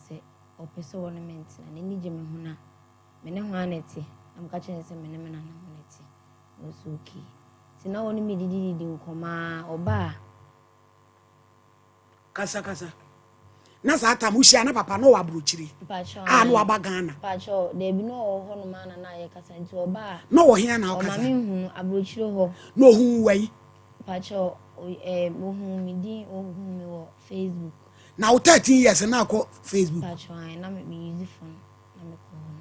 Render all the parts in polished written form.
Sɛ ɔpɛ sɛ ɔne me ntena, n'ani gye me ho na me ne hwan na ɛte? Na meka kyerɛ no sɛ me ne me nana ho na ɛte. Na ɔsɛ okay. Nti na ɔne me didididi nkɔmmɔ a ɔba a. Kasa kasa. Na saa tam wohyia na papa na ɔwɔ aburokyire. A na waba Ghana. Mpakyɛw, daabi na ɔwɔ hɔ nom a na na yɛkasa nti ɔba a. Na ɔwɔ he na ɔkasa? Ɔma me nhunu aburokyire hɔ. Na ohun wai? Mpakyɛw, ohun me din, ohun me wɔ Facebook. Na wo 13 years na akɔ Facebook? Mpakyɛw, ae, na me use phone na me kɔ hɔ no.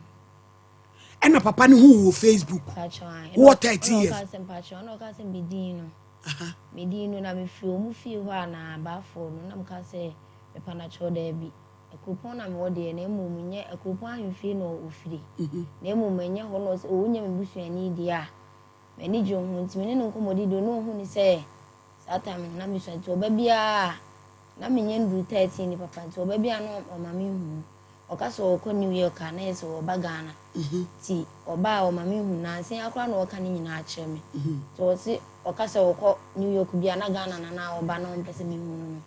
Ɛna papa no hu wɔ Facebook? Mpakyɛw, ae. Wɔ 13 years? Ɛna ɔka sɛ, mpakyɛw, ɛna ɔka sɛ me din no. Me din no, na me firi ɔmo fie hɔ a na abaafoɔ no, na me ka sɛ, mepanakyɛw daabi. Akuropɔn na mewɔ deɛ, na mmom nyɛ Akuropɔn ahemfie na ɔfiri. Na mmom ɛnyɛ hɔ na ɔsɛ, oh, wonyɛ me busuani deɛ a, m'ani gye wo ho. Nti me ne no nkɔmmɔdidi no, na ɔhu ne sɛ, saa time no na mesua nti ɔba biara a, na menyɛ nduru 13 ne papa nti ɔba biara na ɔma me hu. Ɔka sɛ ɔkɔ New York a, na yɛ sɛ ɔba Ghana. Nti ɔba a ɔma me hu, nansa yi ara koraa na ɔka ne nyinaa kyerɛ me. Nti ɔse ɔka sɛ ɔkɔ New York bi a, na Ghana na na ɔba na ɔmpɛ sɛ mehu no no.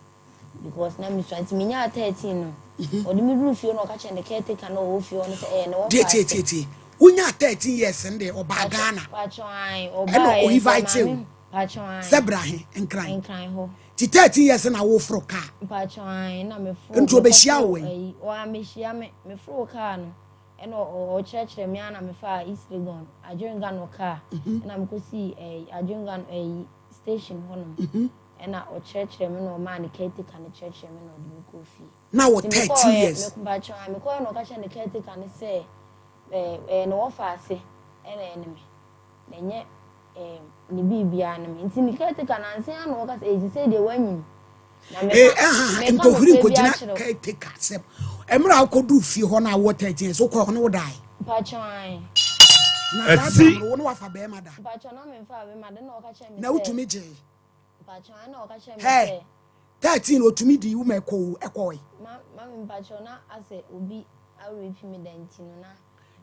Because na mesua nti menyaa 13 no, ɔde me duru fie na ɔka kyerɛ ne caretaker na ɔwɔ fie hɔ no sɛ ɛyɛ ne wɔfa Tie tie tie tie. Wonyaa 13 years no deɛ ɔbaa Ghana. Ɛna o invite wo sɛ bra he Nkran. Nkran hɔ. Ti 13 years na woforo kaa. Mpakyɛw ae na meforo. Nti ɔbɛhyia wo wɛn? Ɔammɛhyia me, meforo kaa no ɛna ɔkyerɛkyerɛ me a na mefaa East Legon, Adwengano kaa ɛna mekɔsii ɛyi Adwengano ɛyi station hɔnom. Ɛna ɔkyerɛkyerɛ me na ɔmaa ne caretaker no kyerɛkyerɛ me na ɔde me kɔɔ fie. Na wɔ 13 years. Mpakyɛw ae mekɔɛ na ɔka kyerɛ ne caretaker no sɛ ɛɛ ɛyɛ ne wɔfa ase ɛna ɛne me na ɛnyɛ ɛɛ ne biribiara ne me nti ne caretaker nansa yi ara na ɔka sɛ ee sisei deɛ wanyin na meka Ee ɛha meka nkɔhuri nokorɛ bi nkɔgyina akyerɛ wo. caretaker sɛm. Mmerɛ a wokɔduu fie hɔ no a wowɔ 13 years wokɔɛ hɔ ne wodae? Mpakyɛw ae. Na saa Ɛsi. tam no wo ne wafa bɛɛma da? Mpakyɛw na memfaa bɛɛma da na ɔka kyerɛ me Na sɛ. wotumi gyee? Mpakyɛw ɛna ɔka kyerɛ me Hey, sɛ. 13 otumi di wo ma ɛkɔɔ ɛkɔɔe. Ma mami mpakyɛw na asɛ obi arepi me da nti no na.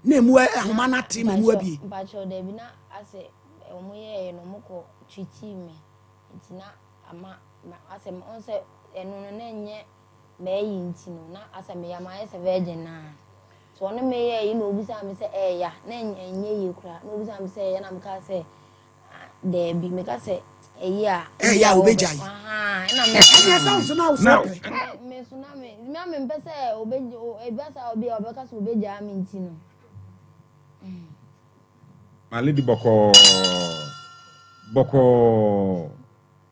Na emu ahoma no ate ma emu abie. Mpakyɛw dabi na asɛ wɔn yɛɛyɛ no wɔn kɔ treatii me nti na ama asɛ wɔn sɛ ɛno no na ɛnyɛ mɛɛyi nti no na asɛ meyam ayɛ sɛ virgin naa. So ɔne me yɛɛ yi na obisaa me sɛ ɛɛya na ɛnyɛ yie koraa na obisaa me sɛ ɛɛya na mekaa sɛ Daabi, meka sɛ ɛyɛ a. Ɛyɛ a obegyae. Ɛna me. Ɛna ɛsɛ nso na wosɔ pɛ. Me nso na me me a mempɛ sɛ obe ebi asa obi a ɔbɛka sɛ obegyaa me nti no. My lady bɔkɔɔ bɔkɔɔ.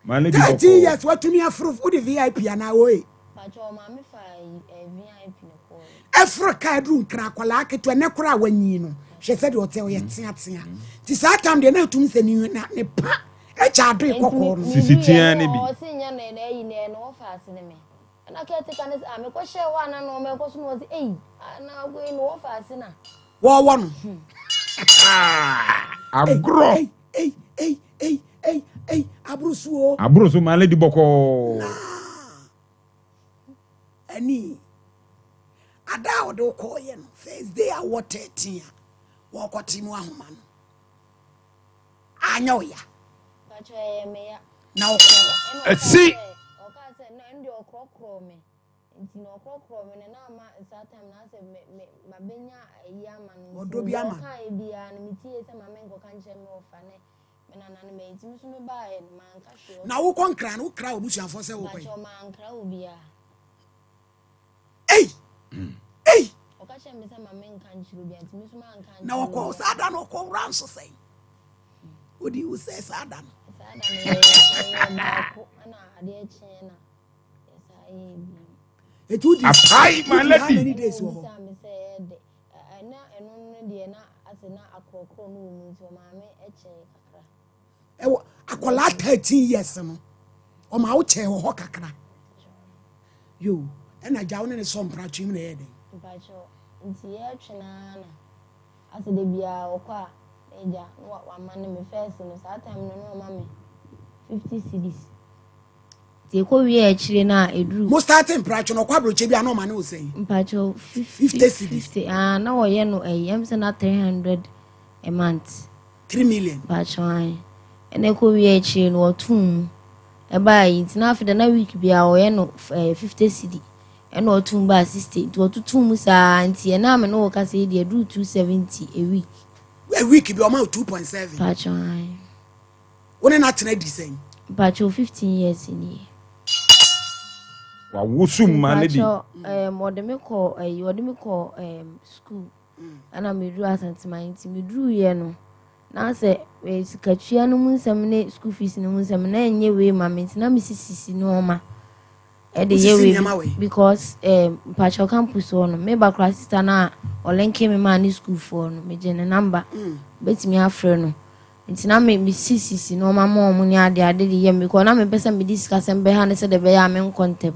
My lady bɔkɔɔ. 13 years watumi aforo wode VIP anaa oe. Pacho maame fa VIP no kɔɔ. Ɛforo kaa duru nkra akwadaa ketewa ne koraa wanyi no hwɛ sɛ deɛ ɔte ɔyɛ teatea nti saa tam deɛ na atum sɛ ne na ne pa ɛkyɛ adoe kɔkɔɔ no. Sisi tea ne bi. Ɔsi nya na ɛna ɛyi na ɛna ɔfa ase ne me ɛna caretaker ne sɛ a mekɔ hyɛ hɔ a na na ɔma ɛkɔ so na ɔsi eyi na akɔ yi na ɔfa ase na. Wɔwɔ no. Agorɔ. Ei ei ei ei ei aboro so o. Aboro so my lady bɔkɔɔ. Na ɛni ada a ɔde kɔɔyɛ no first day a wɔ 13 a wɔkɔte mu ahoma no anyɛ ɔya. Pacho ɛyɛ me ya. Na ɔkɔ. Ɛsi. Ɔka sɛ na ɛnde ɔkorɔkorɔ me. Nti na ɔkorɔkorɔ me no na ama saa time no asɛ me me mabɛnya ayi ama no. Ɔdɔ bi ama. Ɔka yɛ biara no metie sɛ ma menkɔka nkyerɛ me ɔfa ne me nana no mɛyi nti me nso mebaeɛ no manka hwee. Na wokɔ nkra no wokra w'abusuafoɔ sɛ wokɔ yi? Mpakyɛw mankra obiara. Ei! Ei! Ɔka kyerɛ me sɛ ma menka nkyerɛ obiara nti me nso manka nkyerɛ Na ɔkɔ obiara. saa da no ɔkɔ wura nso sɛn? Wodi wo sɛ saa da no. Saa da no yɛyɛ baako ɛna adeɛ kyeɛ na yɛsaa yɛɛ bio. Eti wodi Apae my wodi how lady. many days wɔ hɔ? Ɔbisaa me sɛ ɛyɛ dɛ. Na ɛno no deɛ na asɛ na akorɔkorɔ no wɔ mu nti ɔmaa me kyɛɛ kakra. Ɛwɔ akwadaa 13 years no ɔmaa wo kyɛɛ wɔ hɔ kakra. Yo ɛna gya wo ne ne sɔ mpratwe mu na ɛyɛ dɛn? Mpakyɛw nti yɛtwe no ara na asɛ da biara ɔkɔ a na agya na wama ne me first no saa time no na ɔma me 50 cedis. Nti ɛkɔ wie akyire no a ɛduru. Mo start mpratwe no ɔkɔ aburokyɛ bi a na ɔma ne wo sɛn? Mpakyɛw 50 cedis. 50 ah na wɔyɛ no ɛyi ɛm sɛ na 300 a month. 3 million. Mpakyɛw ae ɛna ɛkɔ wie akyire no wɔtoo mu ɛbaa yi nti na afei de na week biara wɔyɛ no 50 cedi. Ɛna ɔtum baa 60 nti ɔtoto mu saa nti ɛna a me ne wo kasa yi deɛ ɛduru 270 a week. A week bi ɔma wo 2.7. Mpakyɛw ae. Wo ne no atena di sɛn? Mpakyɛw 15 years nie. Wawoso mu ma ne di. Mpakyɛw ɛɛm ɔde me kɔ ɛyi ɔde me kɔ ɛɛm school ɛna meduru Asanteman nti meduru yɛ no na sɛ ɛɛ sikatua no mu nsɛm ne school fees no mu nsɛm na ɛnyɛ wei ma me nti na mesisisi nneɛma. Ɛde yɛ wei because eh, mpakyɛw campus hɔ no meba koraa sister no a ɔlenke me maa ne sukuufoɔ no megye ne number mm. bɛtumi afrɛ no nti na me mesisisi na ɔma ma ɔmo ne ade ade de yɛ me because na mepɛ sɛ mede sikasɛm bɛha ne sɛ de bɛyɛ a menkɔ ntɛm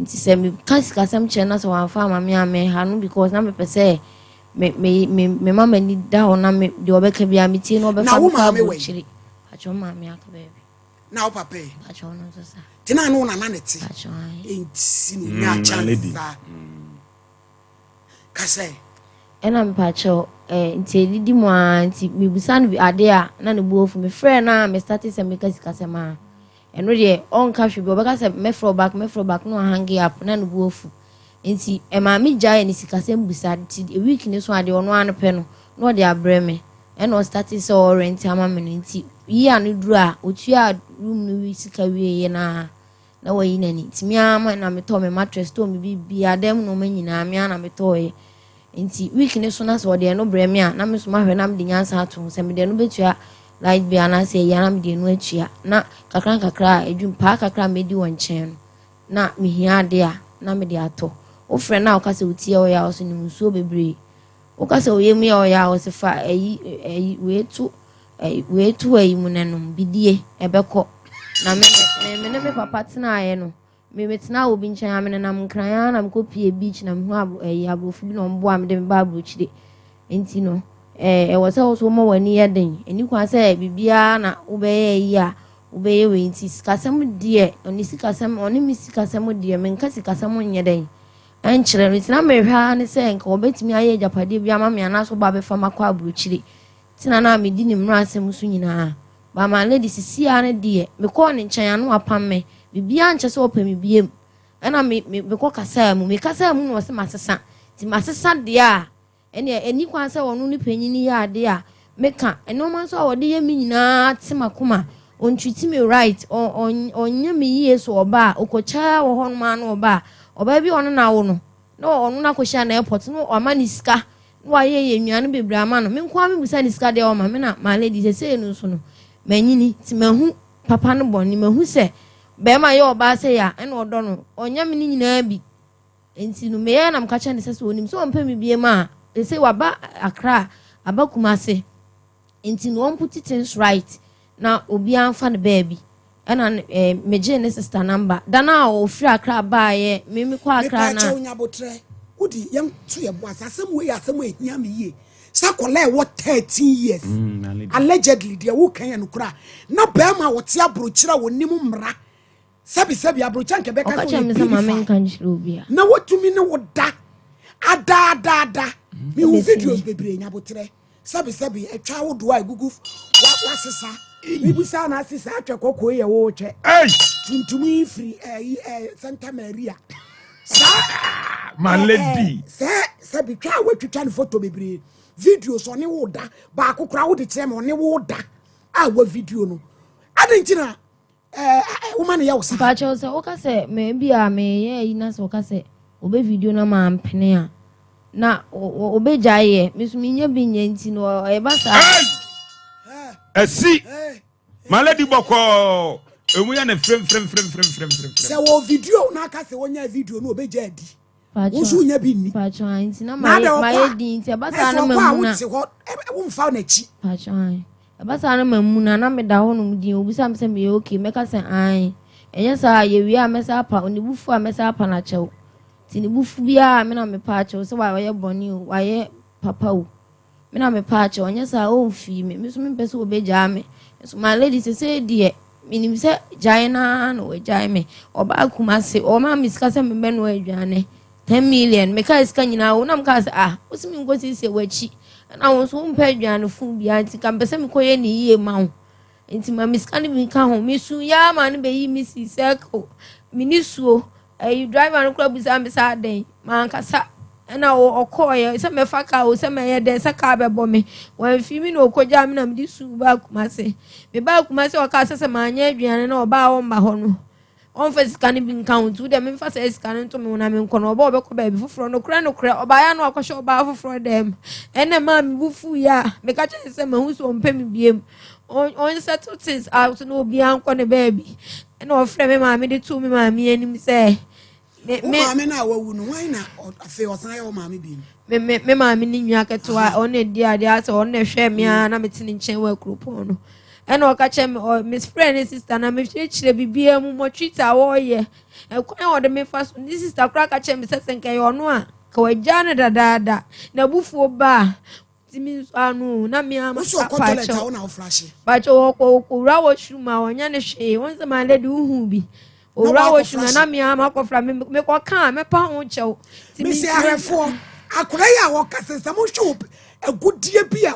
nti sɛ meka sikasɛm kyerɛ na sɛ wamfa ama me a meha no because na mepɛ sɛ me me me mema m'ani da hɔ na me deɛ ɔbɛka biara metie na ɔbɛfa me kɔ aburokyire pakyɛ maame aka baabi na wo papa yi nti na ne wo nana ne te nti na onya mm, chance saa mm. kasɛ ɛna mpakyɛw eh, nti edidi mu ara nti mebusa no ade a na ne bu afu mefrɛ no a mestate sɛ meka sikasɛm a ɛno deɛ ɔnka hwee bi ɔbɛka sɛ mɛfrɛ back mɛfrɛ back na wahange up na ne bu afu nti ɛmaa me gyae ne sikasɛm busa nti week ne so adeɛ ɔno ano pɛ no na ɔde abrɛ me Ɛna ɔstartee sɛ ɔrɛnte ama me no nti year no duru a ɔtuaa room no wi sika wieeɛ no ara na wayi n'ani nti me ara ma na metɔɔ me mattress tɔɔ me biribiara dan mu nneɛma nyinaa me ara na metɔɔeɛ nti week no so na sɛ ɔde ɛno brɛ me a na me nso mahwɛ na mede nyansa ato ho sɛ mede ɛno bɛtua light bill anaasɛ ayi a na mede ɛno atua na kakra nkakra a adwum paa kakra a mɛdi wɔ nkyɛn no na mehia ade a na mede atɔ wofrɛ no a ɔka sɛ wotie ɔyɛ a ɔso nim nsuo bebree Woka sɛ wo yam yɛ ɔya a, ɔse fa ayi ayi wei to ayi wei to ayi mu na nom bidie ɛbɛkɔ. Na me me me ne me papa tenaeɛ no me me tenaa obi nkyɛn a me nenam nkran ara na mekɔ pie beach na mehu abo ayi aborɔfo bi na wɔn boa me de me ba aburokyire. Nti no ɛɛ ɛwɔ sɛ wo so woma w'ani yɛ den. Ɛni kwan sɛ biribiara na wobɛyɛ ayi a wobɛyɛ wei nti sikasɛm deɛ ɔne sikasɛm ɔne me sikasɛm deɛ menka sikasɛm nyɛ dɛn. Ɛnkyerɛ no, nti na merehwɛ ara ne sɛ nka wɔbɛtumi ayɛ agyapadeɛ bi ama me anaasɛ wɔba abɛfa me akɔ aburokyire. Nti na na medi ne mmaransɛm so nyinaa. But my lady, sisi ara no deɛ, mekɔɔ ne nkyɛn a na wapam me. Biribiara nkyɛ sɛ ɔpɛ me biem. Ɛna me, me, mekɔ kasaa mu. Mekasaa mu na ɔse masesa. Nti masesa deɛ a, Ɛnneɛ ɛnni kwan sɛ ɔno ne panin yɛ adeɛ a meka. Nnoɔma nso a ɔde yɛ me nyinaa te m'akoma. Ɔntreati me right, ɔnyɛ me yie so ɔba a, ɔkɔkyaa wɔ hɔnom ara na ɔba a, ɔbaa bi a ɔne no awo no, na ɔno no akɔhyia no airport na wama no sika na wayɛ yɛ nnuane bebree ama no. Me nko ara mebusa ne sika deɛ ɔma me na my lady sesei no nso no, manyini nti mahu papa no bɔne, mahu sɛ bɛrima yɛ ɔbaa sɛ yɛ a ɛna ɔdɔ no, ɔnyɛ me ne nyinaa bi. Enti no meyɛɛ na meka kyerɛɛ no sɛ sɛ onim sɛ ɔmpɛ me biom a, seesei waba Accra, aba Kumasi, enti no ɔmputi things right na obiara mfa no baabi. Ɛna eh, megyee ne sister number. Da no a ɔfiri Accra baeɛ, me mekɔ Accra na. Mepaakyɛw nyabotrɛ, wode yɛn to yɛ bo ase. Asɛm wei yɛ asɛm a ehia me yie. Sɛ akwadaa a ɛwɔ 13 years, mm, allegedly deɛ woka yɛ nokorɛ a, na bɛrima a ɔte aburokyire a ɔnim mmara Sɛbisɛbi, aburokyi anka ɛbɛka Ɔka sɛ kyerɛ ɔyɛ me sɛ ma menka pedophile. nkyerɛ obi a. Na watumi ne wo da adaadaada. Mehu Ɛbɛsi videos me. bebree nyabotrɛ. Sɛbisɛbi, atwa ahodoɔ a egugu wa wasesa. Mibisa na ase saa atwa kɔkɔɔ yi yɛ wo twɛ. Ei! Tuntum yi firi ɛyi ɛ Santa Maria. Saa My ɛ ɛ lady. sɛ sɛbi twa a watwitwa ne photo bebree. Videos ɔne wo da. Baako koraa wode kyerɛ me ɔne wo da a wa video no. Adɛn nti na woma no yɛ wo saa. Mpakyɛw sɛ woka sɛ me bi a meyɛ ayi na sɛ woka sɛ wɔbɛ video na mampene a na wɔbɛgyae yɛ me so menya bi nyɛ nti no ɛba saa. Asi my lady bɔkɔɔ emu yɛ ne fremfremfremfremfrem. Sɛ wɔ video na aka sɛ wɔnya video no wɔbɛgya adi. Wo nso wonya bi nni. Mpakyɛw ayi nti na Na adɛ ɔkɔ mayɛ a din nti ɛba na saa sɛ na ɔkɔ a mamu na. wote hɔ womfa n'akyi. Mpakyɛw ayi ɛba saa na mamu na na meda hɔ nom din obisa me sɛ meyɛ okay mɛka sɛ ae ɛnyɛ saa a yɛwie a mɛsa apa ne bo fu a mɛsa apa no akyɛw nti ne bo fu biara me na mepa akyɛw sɛ wayɛ bɔne o wayɛ papa o Me na mepɛ akyɛ, ɔnyɛ saa a ɔmfii me. Me nso mempɛ sɛ ɔbɛgyaa me. Nso my lady sesei deɛ menim sɛ gyae no ara na wagyae me. Ɔbaa Kumase, ɔmaa me sika sɛ mebɛnoa aduane. 10 million. Mekaa sika nyinaa wo na mekaa sɛ ah, wo se menkɔsiesie w'akyi. Ɛna wo nso wompɛ aduane fo biara nti ka mepɛ sɛ mekɔyɛ ne yie ma wo. Nti ma me sika no bi nka ho. Mesu yɛ ara ma no bɛyi me sii circle. Me nisuo. Ɛyi driver no koraa bisaa me sɛ adɛn? Mankasa. Ɛna ɔkɔɔeɛ sɛ mɛfa kaa o sɛ mɛyɛ dɛn sɛ kaa bɛbɔ me. Wamfi me na ɔkɔgyaa me na mede suu baa Kumase. Mebaa Kumase ɔkaa sɛ sɛ manyɛ aduane na ɔbaa ɔmma hɔ no ɔmfa sika no bi nka ho nti wo deɛ memfa saa sika no nto me ho na menkɔ no ɔba ɔbɛkɔ baabi foforɔ. Nokorɛ nokorɛ ɔbaeɛ a na wakɔhyɛ ɔbaa foforɔ dɛm. Ɛna ɛmaa me bo fuiɛ a meka kyerɛ no sɛ mahu sɛ ɔmpɛ me biom. Ɔn settle things out na obiara nkɔ ne baabi. Ɛna ɔfrɛ me maame de too me maame anim sɛ me me maame no a wawu no hwan na afei ɔsan yɛ wo maame bi me me me maame ne nua ketewa ɔno edi adeɛ asɛ ɔno na ɛhwɛ me ara na mete ne nkyɛn wɔ akuropɔn no ɛna ɔka kyerɛ me ɔ me frɛ ne sista na mekyerɛkyerɛ biribiara mu mɔtwita a wɔreyɛ ɛkwan a ɔde me fa so ne sista koraa ka kyerɛ me sɛ sɛ nka ɛyɛ ɔno a ka wagyaa no dadaada na abufuo ba a Ntumi nsɔ ano o, na me ara Wosi ɔkɔ toilet a wo na wo flashe. Pakyɛ ɔkɔ owura washroom a ɔnyɛ ne hwee. Wɔn sɛ my lady wohu bi. Owura washroom a na me ara makɔ fra me mekɔ ka a mɛpa ho kyɛw. Mesi ahwɛfoɔ akora yi a wɔka sɛ sɛ mohwɛ wɔ agudeɛ bi a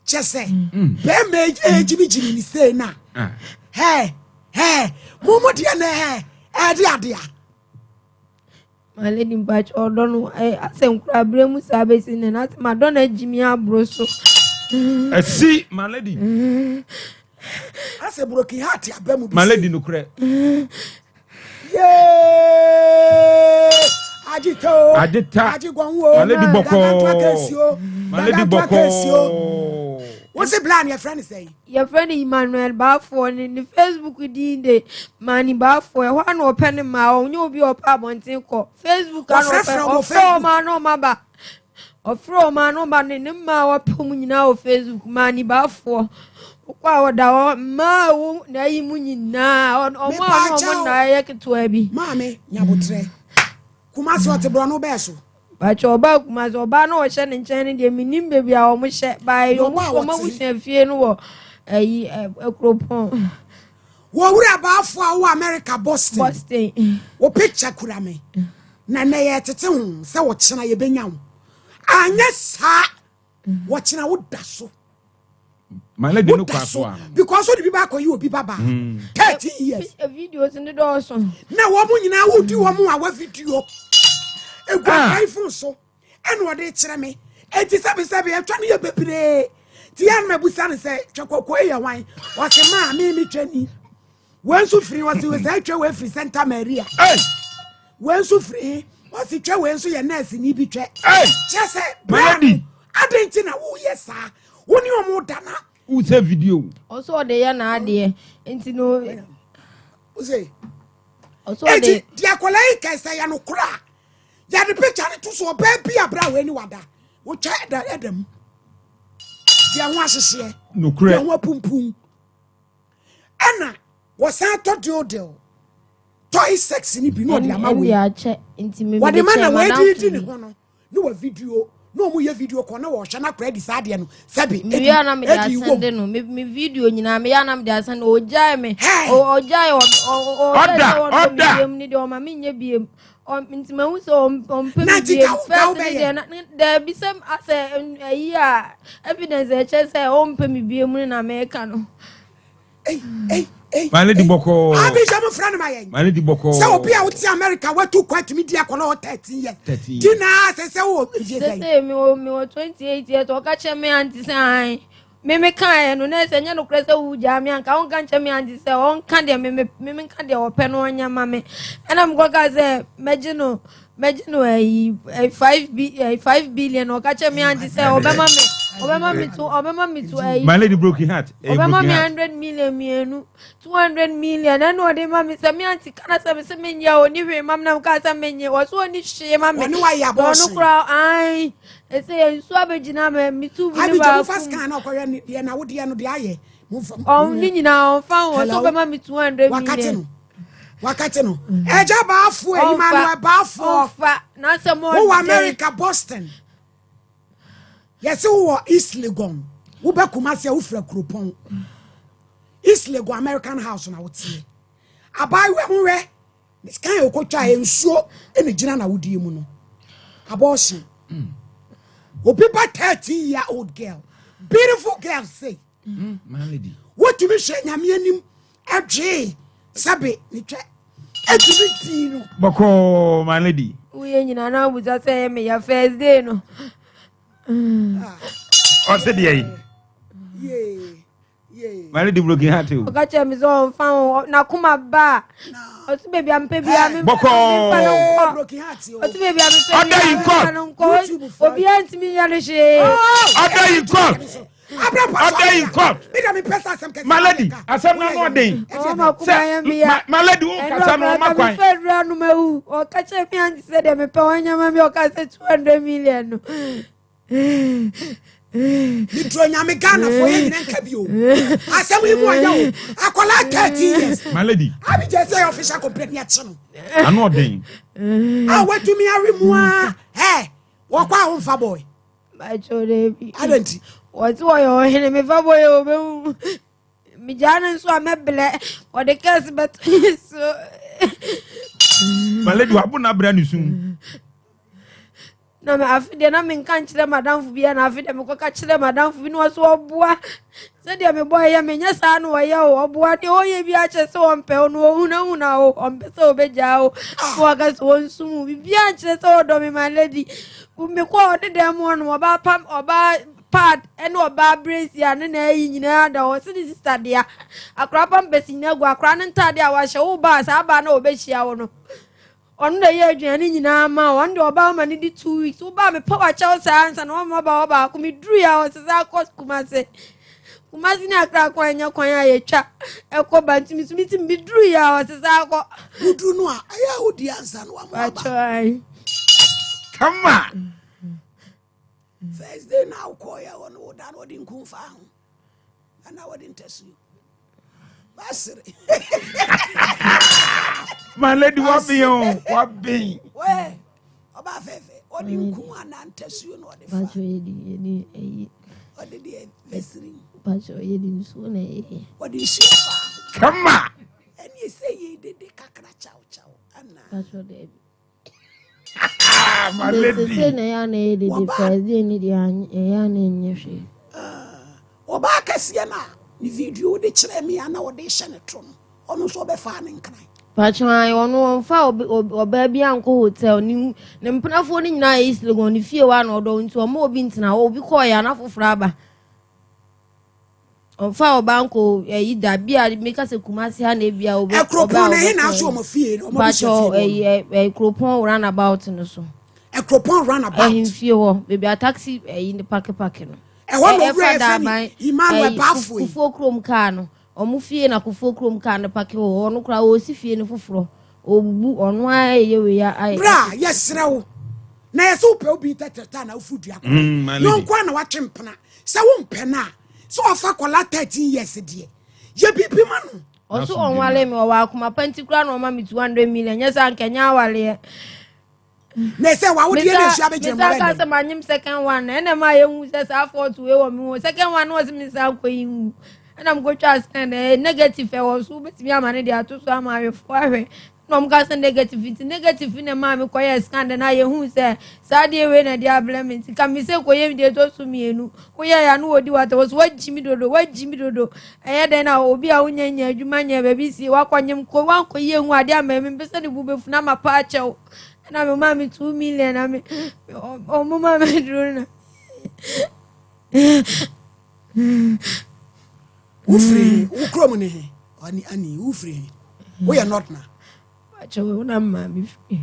kyɛ sɛ mm. bɛrima ɛgyimigyimi ne sei no a ah. hɛ hɛ mo mo deɛ na hɛ ɛde adeɛ a My lady mpakyɛ ɔdɔ no eh, asɛ nkura berɛ mu saa bɛsi nnɛ na asɛ madɔ no agyi me aboro so. Ɛsi my lady. Asɛ broken heart aba mu bi. My lady nokorɛ. Yee! Agye o. Agye ta. Agye gɔn o. My lady bɔkɔɔ. My lady bɔkɔɔ. Wosi bla ne yɛfrɛ ne sɛn? Yɛfrɛ no Emmanuel Baffour ne ne Facebook din de Manny Baffour. Ɛhɔ a na ɔpɛ ne mmaa, ɔnyɛ obi a ɔpɛ abɔnten kɔ. Facebook a na ɔpɛ, ɔfrɛ wɔn a na wɔn aba. Ɔfrɛ wɔn a na wɔn ba ne ne mmaa a ɔpɛ wɔn nyinaa wɔ Facebook, Manny Baffour. Wokɔ a ɔda hɔ, mmaa a ɛwɔ n'ayi mu nyinaa, wɔn a na wɔn nna yɛ ketewa bi. Maame, nyabotrɛ. Kumasi ɔte borɔno bɛɛ so. Pakyɛ ɔbaa Kumasi ɔbaa no ɔhyɛ ne nkyɛn no deɛ menim baabi a wɔn hyɛ baa Na wɔn ɔbaa wɔn wɔte. abusua fie no wɔ ɛyi Akuropɔn. Wɔ wura baafo a wowɔ America Boston. Boston. Wo picture kura me. Na nɛ yɛtete ho sɛ wɔkyena yɛbɛnya wo. Anyɛ saa wɔkyena wo da so. My lady no Woda kwa so so ano. because wode bi ba akɔyi obi baba. 13 years. Videos no dɔɔso. Na wɔn nyinaa wodi wɔn a wa video. Egu Ah. akan phone so. Ɛna ɔde kyerɛ me. Eti sɛbisɛbi atwa no yɛ bebree. Ti yɛn na mabusa no sɛ twɛ kɔkɔɔ yɛ hwan? Ɔse maa me me twɛ ni. Wei nso firi ɔse sɛ twɛ wei firi Santa Maria. Hey! Wei nso firi he? Ɔse twɛ wei nso yɛ nurse ni bi twɛ. Hey! Kyerɛ sɛ My bra no lady. adɛn nti na woyɛ saa? Wo ne ɔmo da na Who say video? Ɔsɛ ɔde yɛ n'adeɛ nti no. Ose. Ɔsɛ ɔde. Eti deɛ akwadaa yi ka sɛ yɛ no kora a yɛde picture no to so ɔbaa bi a bra wei ne wada wotwa ɛda ɛda mu deɛ ho ahyehyeɛ Nokorɛ. deɛ ho apumpun ɛna wɔsan tɔ deodeo toy sex ni bi na ɔde ama wei Ɛnde akyɛ nti me wɔde mede ma na kyɛ wei madamfo de di ne bi. ho no ne wɔ video na wɔn yɛ video kɔ na wɔhwɛ na akora di saa adeɛ no sɛbi mewie a na mede edi wom asɛnde no me me video nyinaa meyɛ a na mede asɛnde ɔgyae me Hey! ɔgyae ɔyɛ Ɔda, sɛ ɔdɔ me ɔda. biem ne deɛ ɔma menyɛ biem nti mahu sɛ ɔmpɛ Na me nti biem ka wo- ka first ne wobɛyɛ. deɛ daabi sɛ asɛ ayi a evidence a ɛkyerɛ sɛ ɔmpɛ me biem no na meka no. My lady bɔkɔɔ. Abijah mo frɛ no ma yɛn. My lady bɔkɔɔ. Sɛ obi a wote America watu kwan tumi di akɔlɔ wɔ 13 years. 13 Di na sɛ sɛ wɔ mfie sɛn. Sɛ mi wɔ 28 years ɔka kyerɛ me aunty sɛ an me me kaeɛ no na ɛsɛ nyɛ nokorɛ sɛ wogyaa me anka wonka nkyerɛ me aunty sɛ ɔnka deɛ me me me nka deɛ ɔpɛ no ɔnyɛ ma me ɛna mekɔka sɛ mɛgye no mɛgye no ayi 5 billion ɔka kyerɛ me aunty sɛ ɔbɛma me to ayi My lady broken heart. Ɔbɛma broken me heart. 100 million mmienu 200 million ɛna ɔde ma me sɛ me aunty kana sɛ me sɛ menyɛ ɔni hwee ma me na meka sɛ menyɛ wɔ so ɔni hwee ma me. Ɔne wayɛ Na ɔno abortion. koraa ae ɛsɛ yɛ nsuo abɛgyina me me tube ne Abijah mo fa baako mu. scan na ɔkɔhwɛ ne deɛ na wodeɛ no deɛ ayɛ. Mo fa. Ɔn ne nyinaa ɔmfa ho ɔsɛ Hello? ɔbɛma me 200 Wakate million. no. Wakate no. Ɛgya baafoɔ Emmanuel baafoɔ. Ɔmfa n'asɛm Wowɔ ɔden. America Boston. Yɛsɛ wowɔ East Legon. Wobɛ Kumasi a wofira Kuropɔn. East Legon American House na woteɛ. Abaayewa ho hwɛ. Scan a okotwa yɛ nsuo ɛna gyina na wodie mu no. Abortion. Obi ba 13 year old girl. Beautiful girl say. My lady. Wotumi hwɛ Nyame anim ɛdwee sɛbe ne twɛ. Ɛtumi dii no. Bɔkɔɔ my lady. Woyɛ nyinaa na wobusa sɛ ɛyɛ meya first day no. Ɔse deɛ yi. My lady broken heart o. Ɔka kyerɛ me sɛ ɔmfa ho n'akoma ba a ɔse baabi a mepɛ biara me Bɔkɔɔ. memfa no nkɔ. Ɔse baabi a mepɛ Order biara in memfa court. no nkɔ. Obiara ntumi nyɛ no hwee. Order in court. Order in court. My lady, asɛm no ano ɔden. Sɛ my lady wo kasa no ɔma kwan. Ɛnura kura no ma wu. Ɔka kyerɛ mi anti sɛ deɛ mepɛ wɔn nyɛma mi ɔka sɛ 200 million no. Meduro nyame Ghana fo yɛ nyina nka bi o. Asɛm yi mu ɔyɛ o. Akwadaa 13 years. My lady. Abigye sɛ yɛ official complaint ni akyi no. Ano ɔden. A watumi awe mu a. Ɛ wɔkɔ a womfa boy. Bàtchɔ dɛbi. Adɛn nti? Wɔte wɔyɛ ɔhene mefa bɔ yɛ obehu. Megyaa no nso a mɛblɛ wɔde kɛse bɛto ne so. My lady wabo na abira ne sum. Na me afe deɛ na menka nkyerɛ madamfo bi na afe deɛ mekɔka kyerɛ madamfo bi na ɔso ɔboa sɛdeɛ mebɔ ɛyɛ menyɛ saa na ɔyɛ o ɔboa deɛ ɔyɛ bi akyɛ sɛ ɔmpɛ wo no ɔhunahuna wo ɔmpɛ sɛ ɔbɛgyaa wo na waka sɛ ɔnsum wo biribiaa nkyerɛ sɛ ɔdɔ me my lady Mekɔɔ ɔne dan mu hɔ no, ɔbaa pam ɔbaa pad ne ɔbaa brazier ne n'ayi nyinaa da hɔ. Ɔse ne sista dea. Akora pampers nyinaa gu akora no ntaade a wahyɛ. Wo ba a saa baa no a ɔbɛhyia wo no, ɔno na ɛyɛ aduane nyinaa ma wo. Ɔno deɛ ɔbaa ma no di 2 weeks. Wo ba a mepɛ wakyɛw saa ansa na wama ba hɔ baako. Meduruiɛ a ɔse sɛ akɔ Kumase. Kumase ne Accra kwan nyɛ kwan a yɛtwa ɛkɔ ba nti meso meti meduruiɛ a ɔse sɛ akɔ. Woduru no a ɛyɛ a wodi ansa na wama aba. Wakyɛw ayi. Kama. First day na wokɔɔyɛ hɔ no woda no wɔde nku mfa ho ana wɔde ntasuo wasere. My lady waben o waben. Wɛ ɔbaa fɛfɛ ɔde nku ana ntasuo na ɔde fa. Pacho yɛde yɛde ɛyi. Ɔde deɛ vɛsirin. Pacho yɛde nsuo na ɛyɛ. Ɔde nsuo fa. Kama. Ɛne ɛsɛ yɛ dede kakra kyaw kyaw ana. Pacho dɛbi. Ah, my lady. Sese na ɛyɛ na ɛyɛ dede first day ni deɛ ɛyɛ na ɛnyɛ hwee. Ɔbaa kɛseɛ no a ne video de kyerɛ me a na ɔde hyɛ ne to no ɔno nso ɔbɛfaa ne nkran. Pacho ayi ɔno ɔnfa ɔbaa bi ankɔ hotel ne ne mpenafoɔ no nyinaa yɛ East Legon ne fie wa na ɔdɔ nti ɔmo obi ntena hɔ obi kɔɔ yɛ ana foforɔ aba. Ɔnfa ɔbaa nkɔ ɛyi da bi a meka sɛ Kumasi ha na ebi a obi Ɛkuropɔn na ɛhe na aso ɔmo fie ɔmo Pacho abusua fie ɛyi wɔ no. ɛyi kuropɔn roundabout no so. Ɛkuropɔn roundabout. Ɛhemfie hɔ beebi a taxi ɛyi ne park park no. Ɛhɔ na owura yɛ fɛ ni Emmanuel Bafo yi. Kufuo kurom kaa no ɔmo fie na kufuo kurom kaa no park wɔ hɔ ɔno koraa ɔsi fie no foforɔ obubu ɔno ara ɛyɛ wei ayɛ. Bra yɛsrɛ wo na yɛsɛ wopɛ obi tɛtɛtɛ na wofuru dua kɔ. My lady. Yɔnko a na watwe mpena sɛ wompɛ no a sɛ ɔfa kɔla 13 years deɛ yɛ biribi ma no. Ɔso ɔnwale me ɔwɔ akoma pa nti koraa na ɔma me 200 million nyɛ sɛ anka nyɛ awaleɛ. Na ɛsɛ wawodeɛ na ɛhyia bɛgyina mu Mesa ka bɛdɛn. sɛ manyem second one na ɛna ma yɛhu sɛ saa fault wei wɔ me ho second one na ɔse me nsa nkɔ yi ngu ɛna mekɔtwa scan na ɛyɛ negative ɛwɔ so wobɛtumi ama no de ato so ama ahwɛfoɔ ahwɛ na ɔmo ka sɛ negative nti negative na maa mekɔyɛ scan de na yɛhu sɛ saa deɛ wei na ɛde abrɛ me nti ka me sɛ kɔyɛ deɛ ɛtɔ so mmienu woyɛ ya no wɔdi wata wɔ so woagyi me dodo woagyi me dodo ɛyɛ dɛn na obi a wonya nya adwuma nya baabi sie wakɔnyem kɔ wankɔyɛ hu adeɛ ama me mpɛ sɛ ne bu bɛfu na mapa akyɛw ɛna me maa me 2 million na me ɔmo maa me duro na. Wofiri wo kurom ne he ani ani wofiri he woyɛ north na. Akyɛw wo na maa me firi.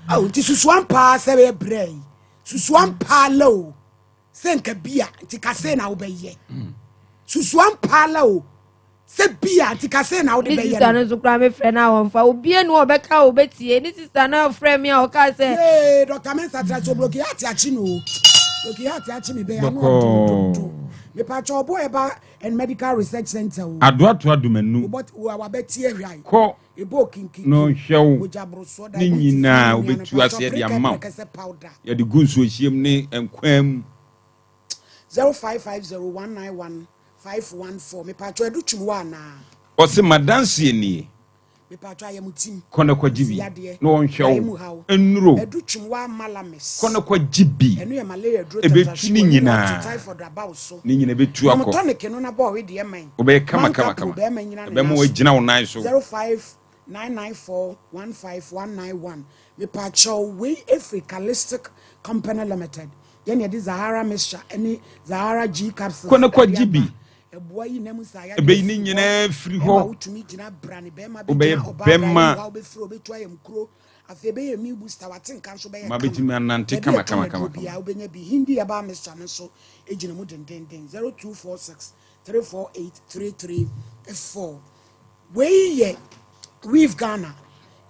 Awo nti susuan paa sɛ bɛyɛ brɛ yi susuan paa la o sɛ nka bia nti kase na wobɛyɛ susuan paa la o sɛ bia nti kase na wode Ne bɛyɛ sista no. no nso koraa mefrɛ no a wɔmfa obie ne ɔbɛka a obɛtie ne sista no afrɛ me a ɔka sɛ Yee Dr. Mensa tra so broken heart akyi no o broken heart akyi mi bɛyɛ ano ɔdo dodo mepatwa ɔbɔ ɛba and medical research center o. Adoatoa domanu. Wobɔ wabɛtie hwai. Kɔ Ebo kinkinkin. na ɔhwɛ wo Mogya borosoɔ ne diabetes nyinaa ne wobɛtu nnuane aseɛ de patwa ama wo. prɛkɛsɛ powder. Yɛde gu nsuo hyeam ne nkwan mu. 0550191514 mepatwa ɛdo twum wɔ anaa. Ɔse madanseɛ nie. Mepatwa ayɛ mu tim. Kɔ na kɔgye bi na wɔnhwɛ wo nnuro. Ɛdu twum wɔ amalames. Kɔ na kɔgye bi. Ɛno yɛ malaria duro Ɛbɛtu ne nyinaa. Typhoid aba wo so. Ne nyinaa ɛbɛtu Nom akɔ. tonic no na bɔ ɔwe deɛ man. Wobɛyɛ kama kama Manka kama. pro bɛrima nyina ne Ɛbɛma nan so. woagyina wo nan so. 05 994 15191. Mepaakyɛw, wei efiri Calistic Company Limited. Yɛn na yɛde Zahara mixture ne Zahara G capsules Kɔ na ɛde kɔgye aba. bi. Ɛboa yi nam saa yadeɛ Ɛbɛyi ne firi hɔ. nyinaa firi Ɛma hɔ. wotumi gyina brane, bɛrima Wobɛyɛ bɛgyina ɔbaa bra, bɛrima. ɛmu hɔ a wobɛfiri wobɛtu ayɛ mkuro. Afei ɛbɛyɛ immune booster, wate nka nso bɛyɛ Ma kama. bɛtumi anante Baabi a kama ɛtɔn kama aduro kama kama. biara wobɛnya bi. Hindi herbal mixture no nso gyina mu dendenden. 0246 348 334. Wei yɛ Weave Ghana.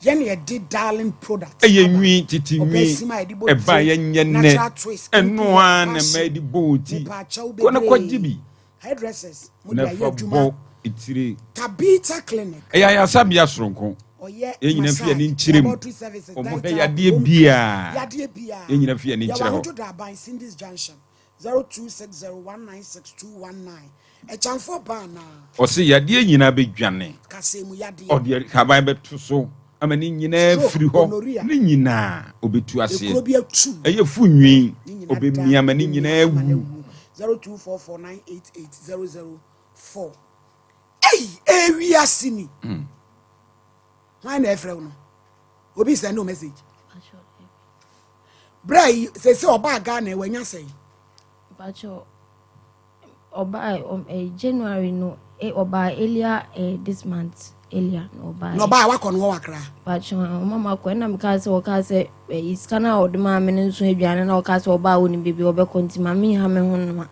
Yɛne yɛde Darling Products Ɛyɛ aba. nwi tete Ɔbaa nwi sim a yɛde bɔ ɛba tire, yɛnyɛ nnɛ. natural twist, Ɛno kinky hair, ara na mmaa fashion. de bɔ wɔn ti. Mepaakyɛw Kɔ na kɔgye bebree. bi Hairdressers, mo de na ayɛ fa adwuma. bɔ etire. Tabitha Clinic. Ɛyɛ ayaresabea soronko. Ɔyɛ Yɛn nyinaa fi yɛn ani massage, nkyerɛ mu. laboratory services, Wɔn hwɛ dental, yadeɛ home care, biara. yadeɛ biara. Yɛn nyinaa fi yɛn ani Yɛwɔ nkyerɛ hɔ. Ahodwo Daban, Cindy's Junction, 0260196219. Ɛkyɛnfoɔ baa anaa? Ɔse yadeɛ nyinaa bɛdwane. Kasɛɛ mu yadeɛ. Ɔde haban bɛto so ama ne nyinaa Stroke, firi hɔ. gonorrhea. Ne nyinaa ɔbɛtu aseɛ. Ekuro bi atu. Ɛyɛ fu nwi. Ne nyinaa da, Ɔbɛmia ama ne ɔbɛmia nyinaa ama no awu. awu. 0244988004. Ei, ewiase ni. Hwan na ɛfrɛ wo no? Obi send no message. Bra yi, sese ɔbaa Ghana wanya sɛn? Mpacho ɔbaa January no, ɔbaa earlier this month earlier na ɔbaa. Na ɔbaa wakɔ no wɔ wakra. Mpacho ɔma ma kɔ ɛna meka sɛ ɔka sɛ sika no a ɔde maa me no nso aduane na ɔka sɛ ɔbaa onim baabi a ɔbɛkɔ nti ma menha me ho no a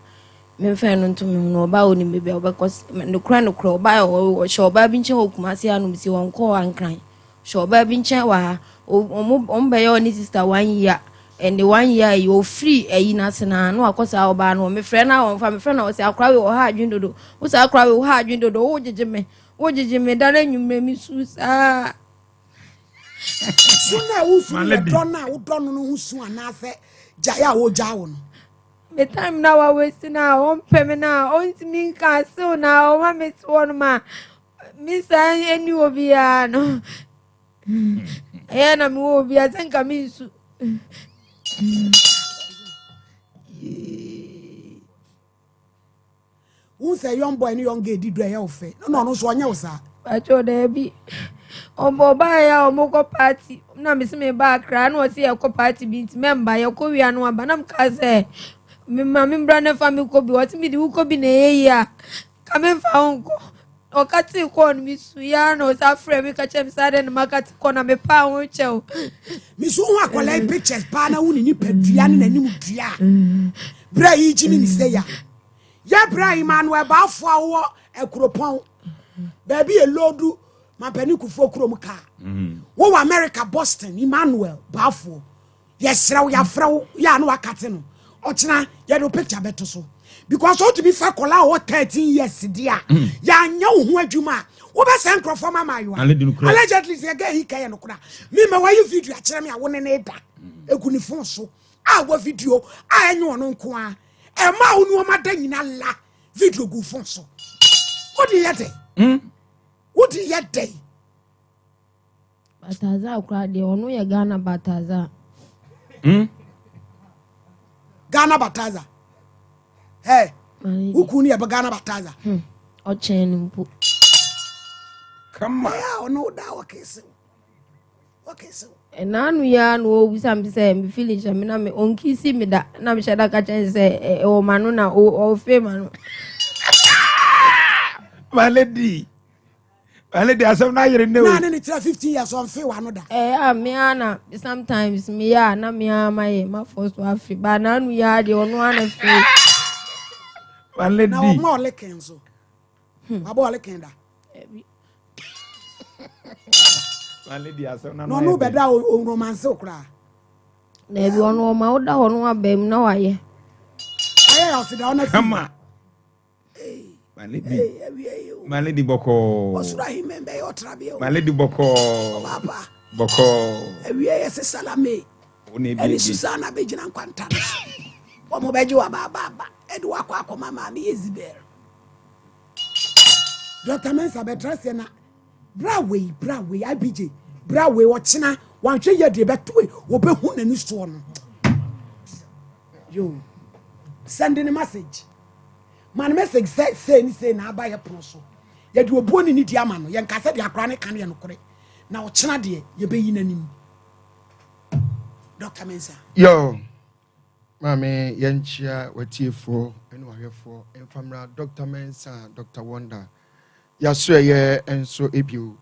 memfa no nto me ho no ɔbaa onim baabi a ɔbɛkɔ nokorɛ nokorɛ ɔbaa ɔhyɛ ɔbaa bi nkyɛn wɔ Kumasi anom si ɔnkɔɔ Ankran hyɛ ɔbaa bi nkyɛn wɔ ha ɔmo bɛyɛ ɔne sister 1 year ɛne 1 year yi ofiri ɛyi n'ase na na wakɔ saa ɔbaa no mefrɛ na ɔmfa mefrɛ na ɔsɛ akora wei ɔha adwene dodo wo saa akora wei ɔha adwene dodo wo gyegye me wo gyegye me da na enyimire mi su saa. Su na wosu My yɛ lady. dɔ no a wodɔ no no ho su anaasɛ gyae a wogyaa wo no. Me time na wa waste na ɔmpɛ me na ɔntumi nka asew na ɔma me te hɔ nom a me saa ani wɔ biara no. Ɛyɛ na mewɔ obi a sɛ nka me nsu. Wohu sɛ young boy ne young girl di dɔ ɛyɛ wo fɛ na ɔno nso ɔnyɛ wo saa. Pacho daabi. Ɔbɔ ɔbaa yɛ a ɔmo kɔ party na me se me ba Accra na ɔse yɛkɔ party bi nti mɛmba yɛkɔ wia no aba na meka sɛ me ma me mbra na fa me kɔ bi ɔse me de wo kɔ bi na ɛyɛ yie a ka me mfa wo nkɔ. Ɔka tee kɔɔ no me su ya na ɔsa frɛ me ka kyerɛ me saa dɛ na maka te kɔ na me paa ho kyɛw. Me so ho akwadaa yi pictures paa na wo ne nipa dua ne n'anim dua. Bra yi gyi me ne sɛ ya. Yɛ bra yi Emmanuel Baafo a wowɔ Akuropɔn. Baabi yɛ loodu mampanin Kufuor kurom kaa. Wowɔ America Boston Emmanuel Baafo. Yɛsrɛ wo yɛafrɛ wo yɛ a na wakate no. Ɔkyena yɛde wo picture bɛto so. Because wotumi fa akwadaa a ɔwɔ 13 years di a yɛanyɛ wo ho adwuma a wobɛsɛ nkurɔfoɔ ma maayewa. Allegedly sɛ yɛga yi ka yɛ nokora. Me ma wayi video akyerɛ me a wo ne ne da. Egu ne phone so a wɔ video a ɛnyɛ ɔno nko a. Ɛma wo nneɛma da nyina la video gu phone so. Wode yɛ dɛn? Wode yɛ dɛn? Bataza koraa deɛ ɔno yɛ Ghana Bataza. Ghana Bataza. Hey, wo kun yɛ Ghana Bataza. Ɔkyɛn no mpo. Kama. Yeah, ɔno da ɔkese. Ɔkese. Ɛnaanu ya na ɔbisa me sɛ me feeling hyɛ me na me ɔnkisi me da na mehyɛ da ka kyɛn sɛ ɛwɔ ma no na ɔfe ma no. My lady. My lady asɛm na ayere ne o. Na ne ne tira 15 years ɔnfe wa no da. A me ana sometimes me ya na me ama yɛ ma fɔ so afe ba naanu ya deɛ ɔno ana fe. My lady. Na ɔma ɔleken so. Wabɔ ɔleken da. My lady asɛm na Na ɔno bɛda o romance koraa. Na ebi ɔno ɔma woda hɔ no aba mu na wayɛ. Ayɛ yɛ ɔsi da ɔno fi. Kama. My lady. My lady bɔkɔɔ. Ɔsoro ahemman bɛyɛ ɔtrabea o. My lady bɔkɔɔ. Ɔbaapa. Bɔkɔɔ. Awie yɛ sɛ Salame. Wo na ebi Ɛne ebi. Susanna bɛgyina nkwanta no so. Wɔn bɛgye wɔ abaaba ɛde wakɔ akɔma maame Yezebel. Dr. Mensah bɛtra seɛ na bra wei bra wei IBJ bra wei ɔkyena wanhwɛ yɛ deɛ bɛto wei wɔbɛhu n'ani soɔ no. Yo send ne message. Ma ne message sɛ sei ne sei na aba yɛ pono so. Yɛde obuo ne nidi ama no. Yɛnka sɛ deɛ akora ne ka no yɛ nokorɛ. Na ɔkyena deɛ yɛbɛyi n'anim. Dr. Mensah. Yo, maame yɛnkyia w'atiefoɔ ne w'ahwɛfoɔ mfa mmra Dr. Mensah, Dr. Wonder. Yɛaso ɛyɛ nso ebio.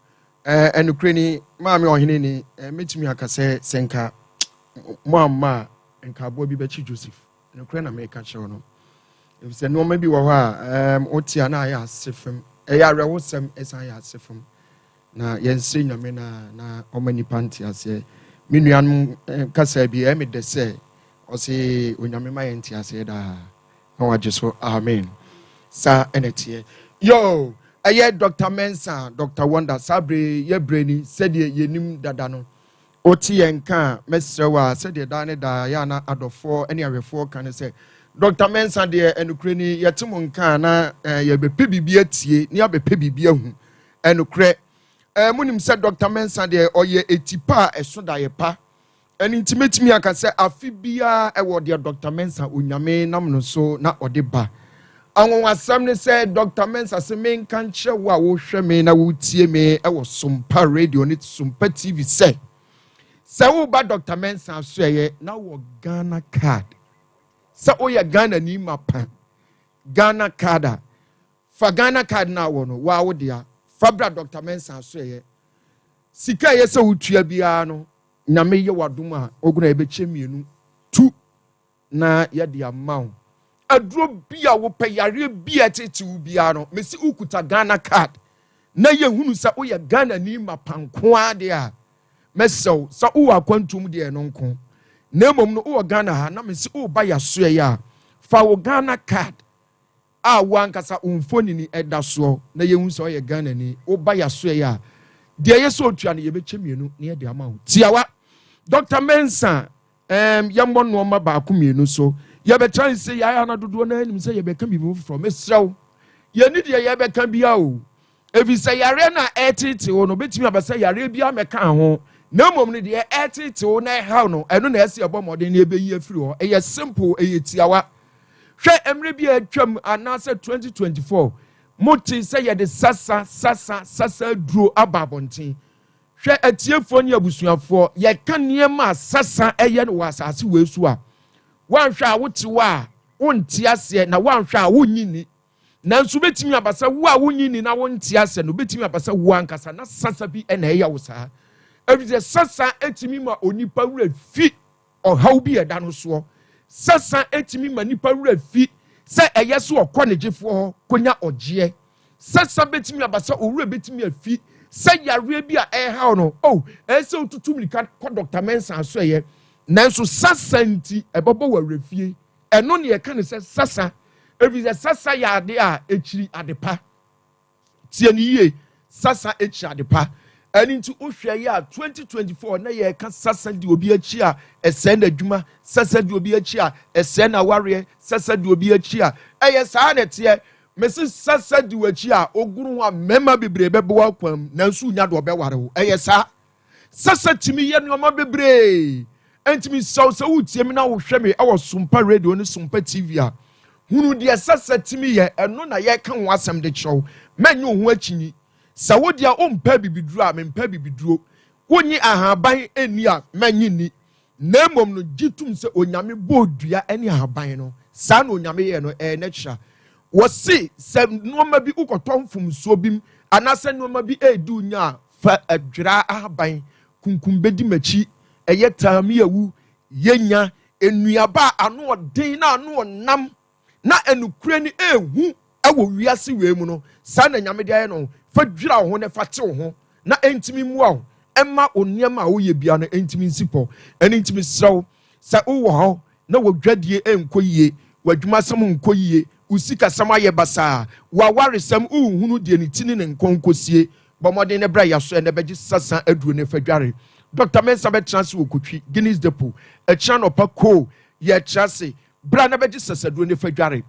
Ɛnokorɛ ni, maame ɔhene ni, mɛtumi aka sɛ sɛ nka mo amma a nka aboa bi bɛkyi Joseph. Nokorɛ na meka kyerɛw no. Efisɛ nneɛma bi wɔ hɔ a wote a na ayɛ ase fam. Ɛyɛ awerɛhosɛm ɛsan yɛ ase fam. Na yɛnsrɛ Nyame na ɔma nipa nte aseɛ. Me nuanom kasa bi ɛyɛ me dɛ sɛ ɔse Onyame ma yɛn nte aseɛ daa na wagye so amen. Saa ɛna teɛ. Yo, ɛyɛ Dr. Mensah, Dr. Wonder. Saa bere yɛ bere ni sɛdeɛ yɛnim dada no. Wote yɛn ka a mɛsrɛ wo a sɛdeɛ daa ne daa yɛ ana adɔfoɔ ne awɛfoɔ ka ne sɛ Dr. Mensah deɛ ɛnokorɛ ni yɛte mo nka a na yɛbɛpɛ biribi atie ne yɛabɛpɛ biribi ahu. Ɛnokorɛ monim sɛ Dr. Mensah deɛ ɔyɛ etipa a ɛso da yɛ pa. Ɛno nti mɛtumi aka sɛ afe biara ɛwɔ deɛ Dr. Mensah Onyame nam no so na ɔde ba. Anwanwasɛm ne sɛ Dr. Mensah sɛ menka nkyerɛ wo a wohwɛ me na wotie me ɛwɔ Sompa Radio ne Sompa TV sɛ sɛ woba Dr. Mensah so ɛyɛ na wɔ Ghana card, sɛ woyɛ Ghana ni ma pa Ghana card a, fa Ghana card na awɔ no waa wo dea fa bra Dr. Mensah so ɛyɛ. Sika ɛyɛ sɛ wotua biara no, Nyame yɛ w'adom a oguna yɛbɛkyɛ mmienu tu na yɛde ama wo. Aduro bi a wopɛ, yareɛ bi a ɛtete wo biara no, mesi wokuta Ghana card na yɛhunu sɛ woyɛ Ghana ni ma panko adeɛ a, mɛsɛw sɛ wowɔ akwantum deɛ no nko na mmom no wowɔ Ghana ha na mesi woba yɛasoɛ yi a, fa wo Ghana card a wo ankasa wo mfonini ɛda soɔ na yɛhu sɛ ɔyɛ Ghana ni. Woba yɛasoɛ yi a, deɛ ɛyɛ sɛ otua no yɛbɛkyɛ mmienu na yɛde ama wo. Tiawa, Dr. Mensah, yɛmmɔ nneɛma baako mmienu so. Yɛbɛtra sɛ yɛayɛ ana dodoɔ no anim sɛ yɛbɛka biribi foforɔ. Mesrɛ wo, yɛni deɛ yɛbɛka bia o, ɛfiri sɛ yareɛ no a ɛretete wo no bɛtumi aba sɛ yareɛ bi amɛka ho, na mmom no deɛ ɛretete wo na ɛhaw no, ɛno na ɛsɛ yɛbɔ mmɔden na yɛbɛyi afiri hɔ. Ɛyɛ simple, ɛyɛ tiawa. Hwɛ, mmerɛ bi a atwam anaasɛ 2024 mote sɛ yɛde sasa sasa sasa duro aba abɔnten. Hwɛ, atiefoɔ ne abusuafoɔ, yɛka nneɛma a sasa ɛyɛ no wɔ asase wei so a, woanhwɛ a wote hɔ a wonte aseɛ, na woanhwɛ a wonnyi ni. Nanso wobɛtumi aba sɛ wo a wonnyi ni na wonte aseɛ no, wobɛtumi aba sɛ wo ankasa na sasa bi ɛna ɛyɛ wo saa. Ɛfiri sɛ sasa etumi ma onipa werɛ fi ɔhaw bi ɛda no soɔ. Sasa etumi ma nipa werɛ fi sɛ ɛyɛ so ɔkɔ ne gyefoɔ hɔ konya ɔgyeɛ. Sasa bɛtumi aba sɛ owurɛ bɛtumi afi sɛ yareɛ bi a ɛrehaw no o, ɛyɛ sɛ otutu mirika kɔ Dr. Mensah so ɛyɛ, nanso sasa nti ɛbɛbɔ wɔ awerɛfie. Ɛno ne yɛka ne sɛ sasa, ɛfiri sɛ sasa yɛ ade a ɛkyiri ade pa. Tie ne yie, sasa ɛkyiri ade pa. Ɛno nti wohwɛ yi a 2024 na yɛreka sasa di obi akyi a ɛsɛe n'adwuma, sasa di obi akyi a ɛsɛe n'awareɛ, sasa di obi akyi a ɛyɛ saa na ɛteɛ. Mesi sasa di w'akyi a oguru ho a mmarima bebree bɛbɔ w'akwan mu, nanso nya de ɔbɛware wo. Ɛyɛ saa. Sasa tumi yɛ nneɛma bebree. Ɛntumi sɛw sɛ wotie mi na wohwɛ mi ɛwɔ Sompa Radio ne Sompa TV a, hunu deɛ sasa tumi yɛ. Ɛno na yɛka ho asɛm de kyerɛw. Mɛnyɛ wo ho akyinyi sɛ wo deɛ wompɛ bibiduro a, mempɛ bibiduro. Wonyi ahaban ani a, mɛnyi ni. Na mmom no gye tum sɛ Onyame bɔɔ dua ne ahaban no saa na Onyame yɛ no ɛyɛ natural. Wɔsi sɛ nneɛma bi wokɔtɔ mfomsoɔ bi mu anaasɛ nneɛma bi ɛredi wo nya a, fa adwira ahaban kunkum bɛdi m'akyi. Ɛyɛ taami awu yɛnya nnuaba a ano ɔden na ano ɔnam na enukure ni ehu ɛwɔ wiase wei mu no. Saa na Nyame de ayɛ no. Fa dwira wo ho na fa te wo ho na ɛntumi mmoa wo ɛma wo nneɛma a woyɛ bia no ɛntumi nsi pɔ. Ɛno ntumi serɛw sɛ wowɔ hɔ na wɔdwadie ɛnkɔ yie, w'adwumasɛm nkɔ yie, wo sikasɛm ayɛ basaa, w'awaresɛm wohunu deɛ ne ti ne ne nkɔnkɔsie, bɔ mmɔden ne bra yɛaso ɛnɛ bɛgye sasa aduro ne fa dware. Dr. Mensah bɛtena ase wɔ Kotwi Guinness Depot ɛkyina nɔpa koo. Yɛtena ase bra na bɛgye sasaduro ne fa dware.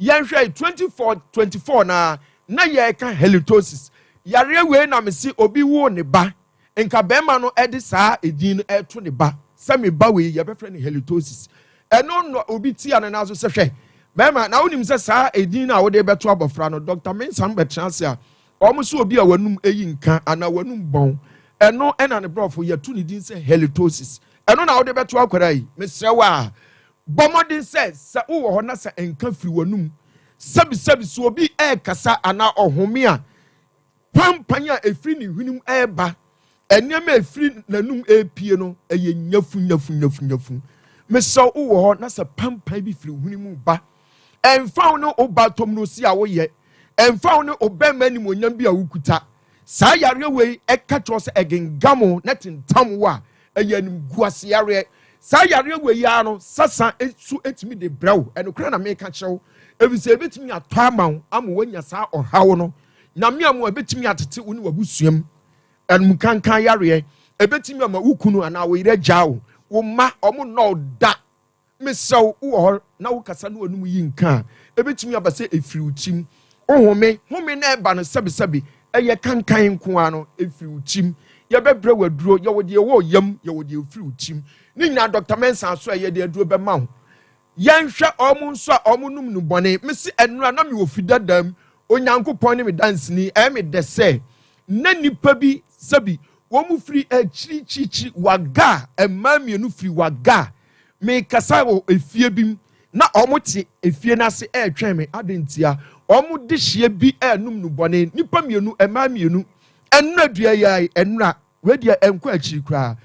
Yɛnhwɛ 24 24 na yɛreka halitosis yareɛ wei na mesi obi wo ne ba nka bɛrima no ɛde saa edin no ɛto ne ba sɛ me ba wei yɛbɛfrɛ no halitosis. Ɛno no obi tia no n'aso sɛ hwɛ bɛrima na wonim sɛ saa edin no a wode bɛto abɔfra no. Dr. Mensah bɛtena ase a wɔn nso obi a wɔnum eyi nka anaa wɔnum bɔn. Ɛno na ne borɔfo yɛto ne din sɛ halitosis. Ɛno na wode bɛto akwadaa yi. Mesrɛ wo a, bɔ mmɔden sɛ sɛ wowɔ hɔ na sɛ nka firi w'anum sɛbisɛbi sɛ obi ɛrekasa anaa ɔhome a, pampan a ɛfiri ne hwenem ɛreba, nneɛma a ɛfiri n'anum ɛrepie no, ɛyɛ nyafu nyafu nyafu nyafu. Mesrɛ wo wowɔ hɔ na sɛ pampan bi firi hwene mu ba, ɛmfa wo ne wo ba tɔminosi a woyɛ, ɛmfa wo ne wo bɛrima animuonyam bi a wokuta, Saa yareɛ wei ɛka kyerɛ sɛ ɛgengam wo na tentam wo a, ɛyɛ animguase yareɛ. Saa yareɛ wei ara no, sasa nso ɛtumi de brɛ wo. Ɛnokorɛ na meka kyerɛ wo, ɛfiri sɛ ɛbɛtumi atɔ ama wo ama woanya saa ɔhaw no. Nyame amoa ɛbɛtumi atete wo ne w'abusua mu. Animkankan yareɛ, ɛbɛtumi ama wo kunu anaa wo yere agyaa wo, wo mma ɔmo nnɔ wo da. Mesrɛ wo, wowɔ hɔ na wokasa na w'anom yi nka a, ebetumi aba sɛ efiri wo tirim. Wohome, home na ɛba no sɛbesɛbe, ɛyɛ kankan nko ara no, efiri wo tirim. Yɛbɛbrɛ wo aduro, yɛwɔ deɛ ɛwɔ yam, yɛwɔ deɛ efiri wo tirim. Ne nyinaa Dɔkta Mensah so a yɛde aduro bɛma wo. Yɛnhwɛ wɔn nso a wɔnom nnubɔne. Mese ɛnora na mewɔ fi dada mu, Onyankopɔn ne me danseni, ɛyɛ me dɛ sɛ na nnipa bi sɛbi wɔn firi akyirikyirikyiri Waga, mmaa mmienu firi Waga Merekasa wɔ efie bi mu na wɔte efie no ase retwɛn me. Adɛn ntia? Wɔn dehyeɛ bi renom nnubɔne. Nnipa mmienu, mmaa mmienu. Ɛnnora dua yi ara yi, ɛnnora. Wei deɛ ɛnkɔ akyiri koraa.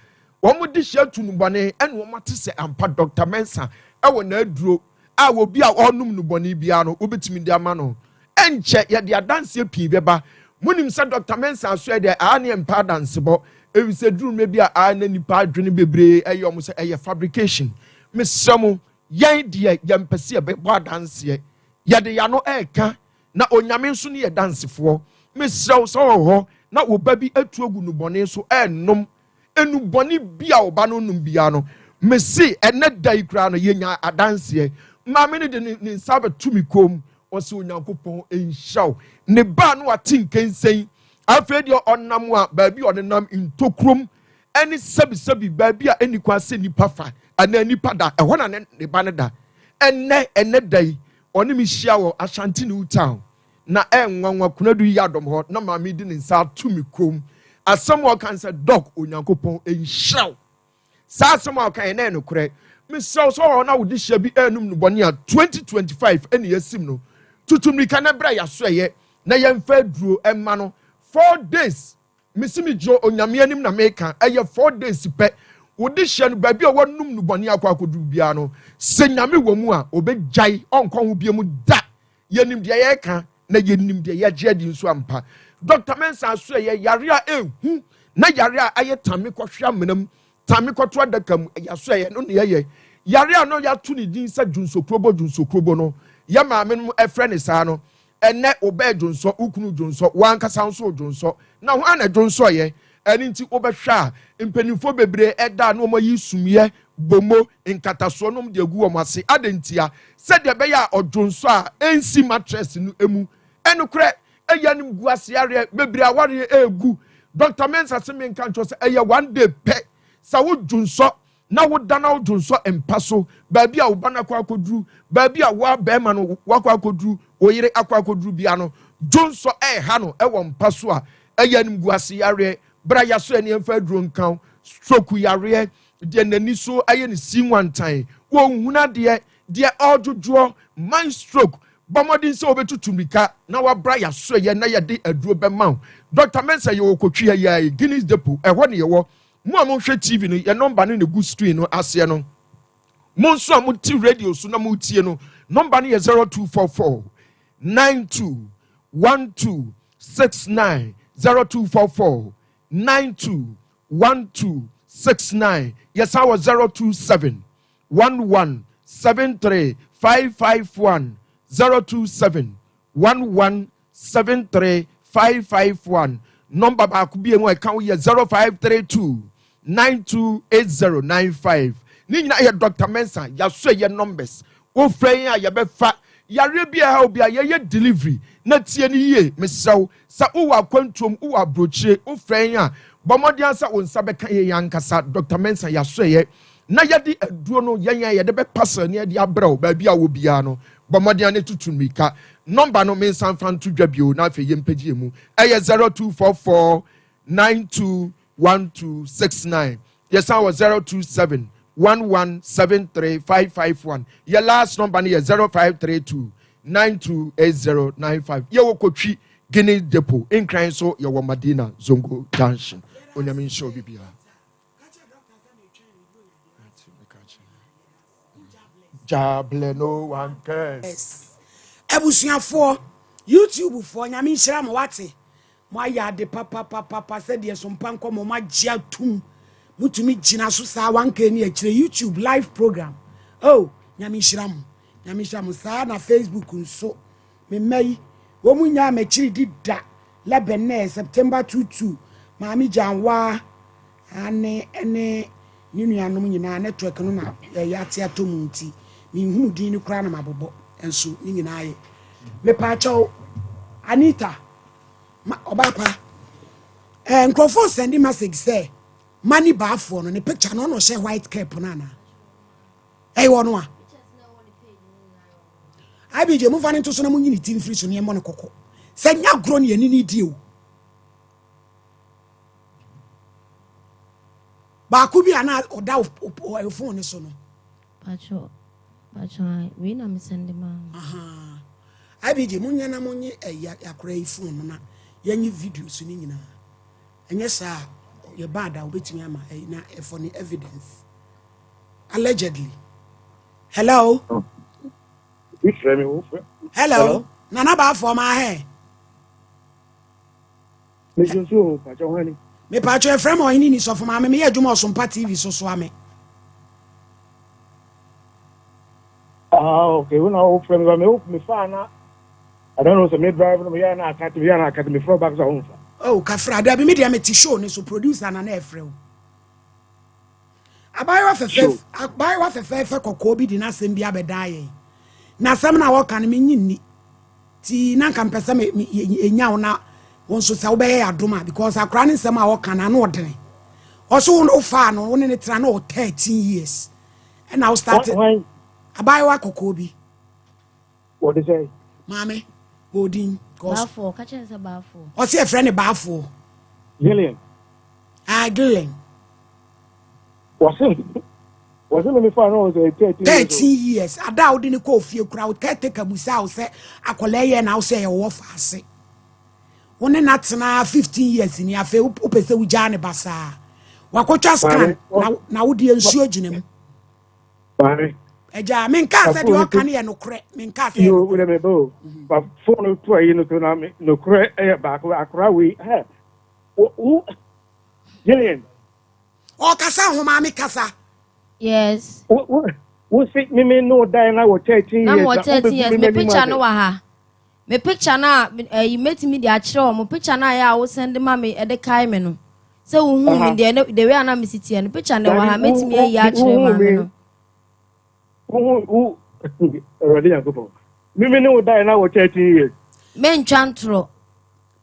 Wɔn dehyeɛ atu nnubɔne ɛna wɔn ate sɛ ampa Dr. Mensah ɛwɔ n'aduro a obi a ɔrenom nnubɔne biara no wobɛtumi de ama no. Ɛnkyɛ yɛde adanseɛ pii bɛba. Monim sɛ Dɔkta Mensah asoɛe deɛ, aa ne ɛmpɛ adansebɔ, efisɛ ɛduru mmerɛ bi a aa na nnipa adwene bebree ɛyɛ wɔn sɛ ɛyɛ fabrication. Mesrɛ mo, yɛn deɛ yɛmpɛ sɛ yɛbɛbɔ adanseɛ. Yɛde yɛn ano ɛreka, na Onyame nso ne yɛn dansefoɔ. Mesrɛ wo, sɛ wowɔ hɔ na wo ba bi atu agu nnubɔne so ɛrenom Nnubɔne bi a ɔba no nom biara no, mese ɛnɛ da yi koraa no, yɛnya adanseɛ. Maame no de ne nsa abɛto me kɔn mu, ɔse Onyankopɔn nhyira wo. Ne ba no ate nkɛnsɛn. Afei deɛ ɔnam a baabi a ɔnenam ntokurom ɛne sɛbisɛbi baabi a ɛnni kwan sɛ nipa fa anaa nipa da, ɛhɔ na ne ba no da. Ɛnɛ ɛnɛ da yi, ɔne me hyia wɔ Ashanti New Town. Na ɛyɛ nwanwa Konadu yi adɔm hɔ na maame de ne nsa ato me kɔn mu. Asɛm a ɔka ne sɛ, Doc, Onyankopɔn nhyira wo. Saa asɛm a ɔka yɛ na ɛyɛ nokorɛ. Mesrɛ wo sɛ ɔwɔ hɔ na wode hyia bi anum no bɔne a 2025 ɛne yɛasim no, tutu mmirika na bra yɛasoɛyɛ na yɛmfa aduro mma no. 4 days Mese me gyina Onyame anim na meka, ɛyɛ 4 days pɛ, wo dehyeɛ no baabi a wanum nubɔne akɔ akɔduru biara no, sɛ Nyame wɔ mu a, ɔbɛgyae, ɔnkɔ ho biom da. Yɛnim deɛ yɛreka na yɛnim deɛ yɛagye adi nso ampa. Doctor Mensah aso ɛyɛ yare a ɛhu na yare a ayɛ tame kɔhwe amena mu, tame kɔto adaka mu, ɛyɛ aso ɛyɛ no na yɛyɛ. Yare a no yɛato ne din sɛ dwonsokrobo dwonsokrobo no, yɛ maame nom ɛfrɛ ne saa no, Ɛnnɛ, wo ba redwonsɔ, wo kunu redwonsɔ, wo ankasa nso redwonsɔ. Na hwan na ɛdwonsɔeɛ? Ɛno nti, wobɛhwɛ a, mpanimfoɔ bebree da a na wɔayi sumiiɛ, bomo, nkatasoɔ na wɔde agu wɔn ase. Adɛn ntia? Sɛdeɛ ɛbɛyɛ a ɔdwonsɔ a, ɛnsi mattress no mu. Ɛnokorɛ, ɛyɛ animguase yareɛ. Bebree awareɛ regu. Dɔkta Mensah se menka nkyerɛ wo sɛ ɛyɛ one day pɛ. Sɛ wodwonsɔ na woda na wodwonsɔ mpa so, baabi a wo ba no akɔ akɔduru, baabi a woa bɛrima no wakɔ akɔduru, wo yere akɔ akɔduru bia no, dwonsɔ ɛreha no ɛwɔ mpa so a, ɛyɛ animguase yareɛ. Bra yaso ɛne ɛmfa aduro nka wo. Stroke yareɛ, deɛ n'ani so ayɛ ne si nwantan, wɔnhunu adeɛ, deɛ ɔredwodwoɔ, mind stroke, bɔ mmɔden sɛ wobɛtutu mmirika na wabra yasoɛyɛ na yɛde aduro bɛma wo. Dr. Mensah yɛwɔ Kotwi ha yi ara yi, Guinness Depot, ɛhɔ ne yɛwɔ. Mo a mohwɛ TV no, yɛn nɔmba no na egu screen no aseɛ no. Mo nso a mote radio so na moretie no, nɔmba no yɛ 0244 92 12 69 0244 92 12 69. Yɛsan wɔ 027 11 73 551 027 11 73551. Nɔmba baako bi mu a ɛka ho yɛ 0532 928095. Ne nyinaa yɛ Dr. Mensah yɛaso ɛyɛ numbers. Wofrɛ yɛn a yɛbɛfa yareɛ bi a ɛha obi a yɛyɛ delivery na tie no yie mesrɛ wo sɛ wowɔ akwantuom wowɔ aburokyire wofrɛ yɛn a bɔ mmɔden sɛ wo nsa bɛka yɛn ankasa Dr. Mensah yɛaso ɛyɛ na yɛde aduro no yɛn a yɛde bɛpasel ne yɛde abrɛ wo baabi a wɔ biara no bɔ mmɔden a ne tutu mmirika nɔmba no mensan fa nto dwa bio na afei yɛmpɛgye mu ɛyɛ 0244 92. 1269. Yɛsan wɔ 027 1173 551. Yɛ last number no yɛ 0532 928095. Yɛwɔ Kotwi Guinea Depot. Nkran nso yɛwɔ Madina Zongo Junction. Onyame nhyɛ obi biara. Jable no one cares. Abusuafoɔ, YouTube foɔ, Nyame nhyira mo wate. Moayɛ ade papapapapa sɛdeɛ sompa nkɔmmɔ moagye atum. Motumi gyina so saa 1K ne akyire YouTube live program. Oh, Nyame nhyira mo. Nyame nhyira mo. Saa na Facebook nso. Me mma yi, wɔn nyaa m'akyiri di da. Lɛbɛnɛ, September 22, Maame Gyanwaa ane ne ne nuanom nyinaa network no na yɛyɛ ate atɔ mu nti menhunu din no koraa na mabobɔ nso ne nyinaa yɛ. Mepaakyɛw Anita ma ɔbaa pa eh, nkurɔfoɔ sɛnde message sɛ mani baafoɔ no ne picture no ɔna ɔhyɛ white cap no anaa ɛyɛ ɔno a IBJ momfa no nto so na monyi ne ti mfiri so ne ɛmmɔ no kɔkɔ sɛ nya agorɔ ne yɛne ne die o baako bi a na ɔda phone ne so no Pacho, pacho, wei na me send ma. Aha. IBJ monyɛ na monye ɛyɛ akora yi phone no na yɛnye videos no nyinaa. Ɛnyɛ saa yɛba ada wobɛtumi ama ɛyi na ɛfɔ ne evidence. Allegedly. Hello. Hello. Nana Baafoɔ ma ahɛ. Mepatwa ɛfrɛ ma ɔhene ni sɔfo maame meyɛ adwuma ɔsompa TV so soa me. Ah, okay. When I frɛ me ba me me fa na I don't know sɛ me drive no me yɛ na akate me yɛ na akate me frɛ back sɛ ɔmfa. Oh, kafra dabi me deɛ mete show ne so producer na na ɛfrɛ wo. Abaayewa fɛfɛ abaayewa fɛfɛɛfɛ kɔkɔɔ bi de n'asɛm bi abɛdaa yɛn. Na asɛm no a wɔka no menye nni. Ti na nka mpɛ sɛ me enya wo na wo nso sɛ wobɛyɛ yɛ adom a because akora ne nsɛm a wɔka no ano ɔdene. Ɔso wo faa no wo ne ne tena na ɔwɔ 13 years. Ɛna wo start abaayewa kɔkɔɔ bi. Wɔde sɛ. Maame bɔ odin. Baafoɔ ka kyerɛ sɛ baafoɔ. Ɔsi ɛfrɛ ne baafoɔ. Gillian. Ah Gillian. Wɔsi wɔsi mi mi fa no sɛ 13 years. 13 years ada a wode ne kɔ ofie kura wo caretaker busa wo sɛ akwadaa yɛ na wo sɛ ɛwɔ faase. Wo ne na tena 15 years ni afei wopɛ sɛ wogyaa ne basaa. Wakɔtwa scan na na wode nsuo gyina mu. Maame. Agya menkaa sɛ deɛ ɔka no yɛ nokorɛ menkaa sɛ. Yoo wode me bo ba phone to ayi no so na nokorɛ ɛyɛ baako akora wei ɛ wo Gillian. Ɔkasa ho maame kasa. Yes. Wo wo wo si mimi no dan na wɔ 13 years. Na wɔ 13 years me picture no wɔ ha. Me picture na ɛyi metumi de akyerɛ wɔn picture na ayɛ a wo send ma me ɛde kae me no. Sɛ wohu me deɛ the way a na me si teɛ no picture na ɛwɔ ha metumi ayi akyerɛ maame no. Wohu wo Awurade Nyankopɔn. Mimi ne wo dan na wɔ 13 years. Mentwa ntorɔ.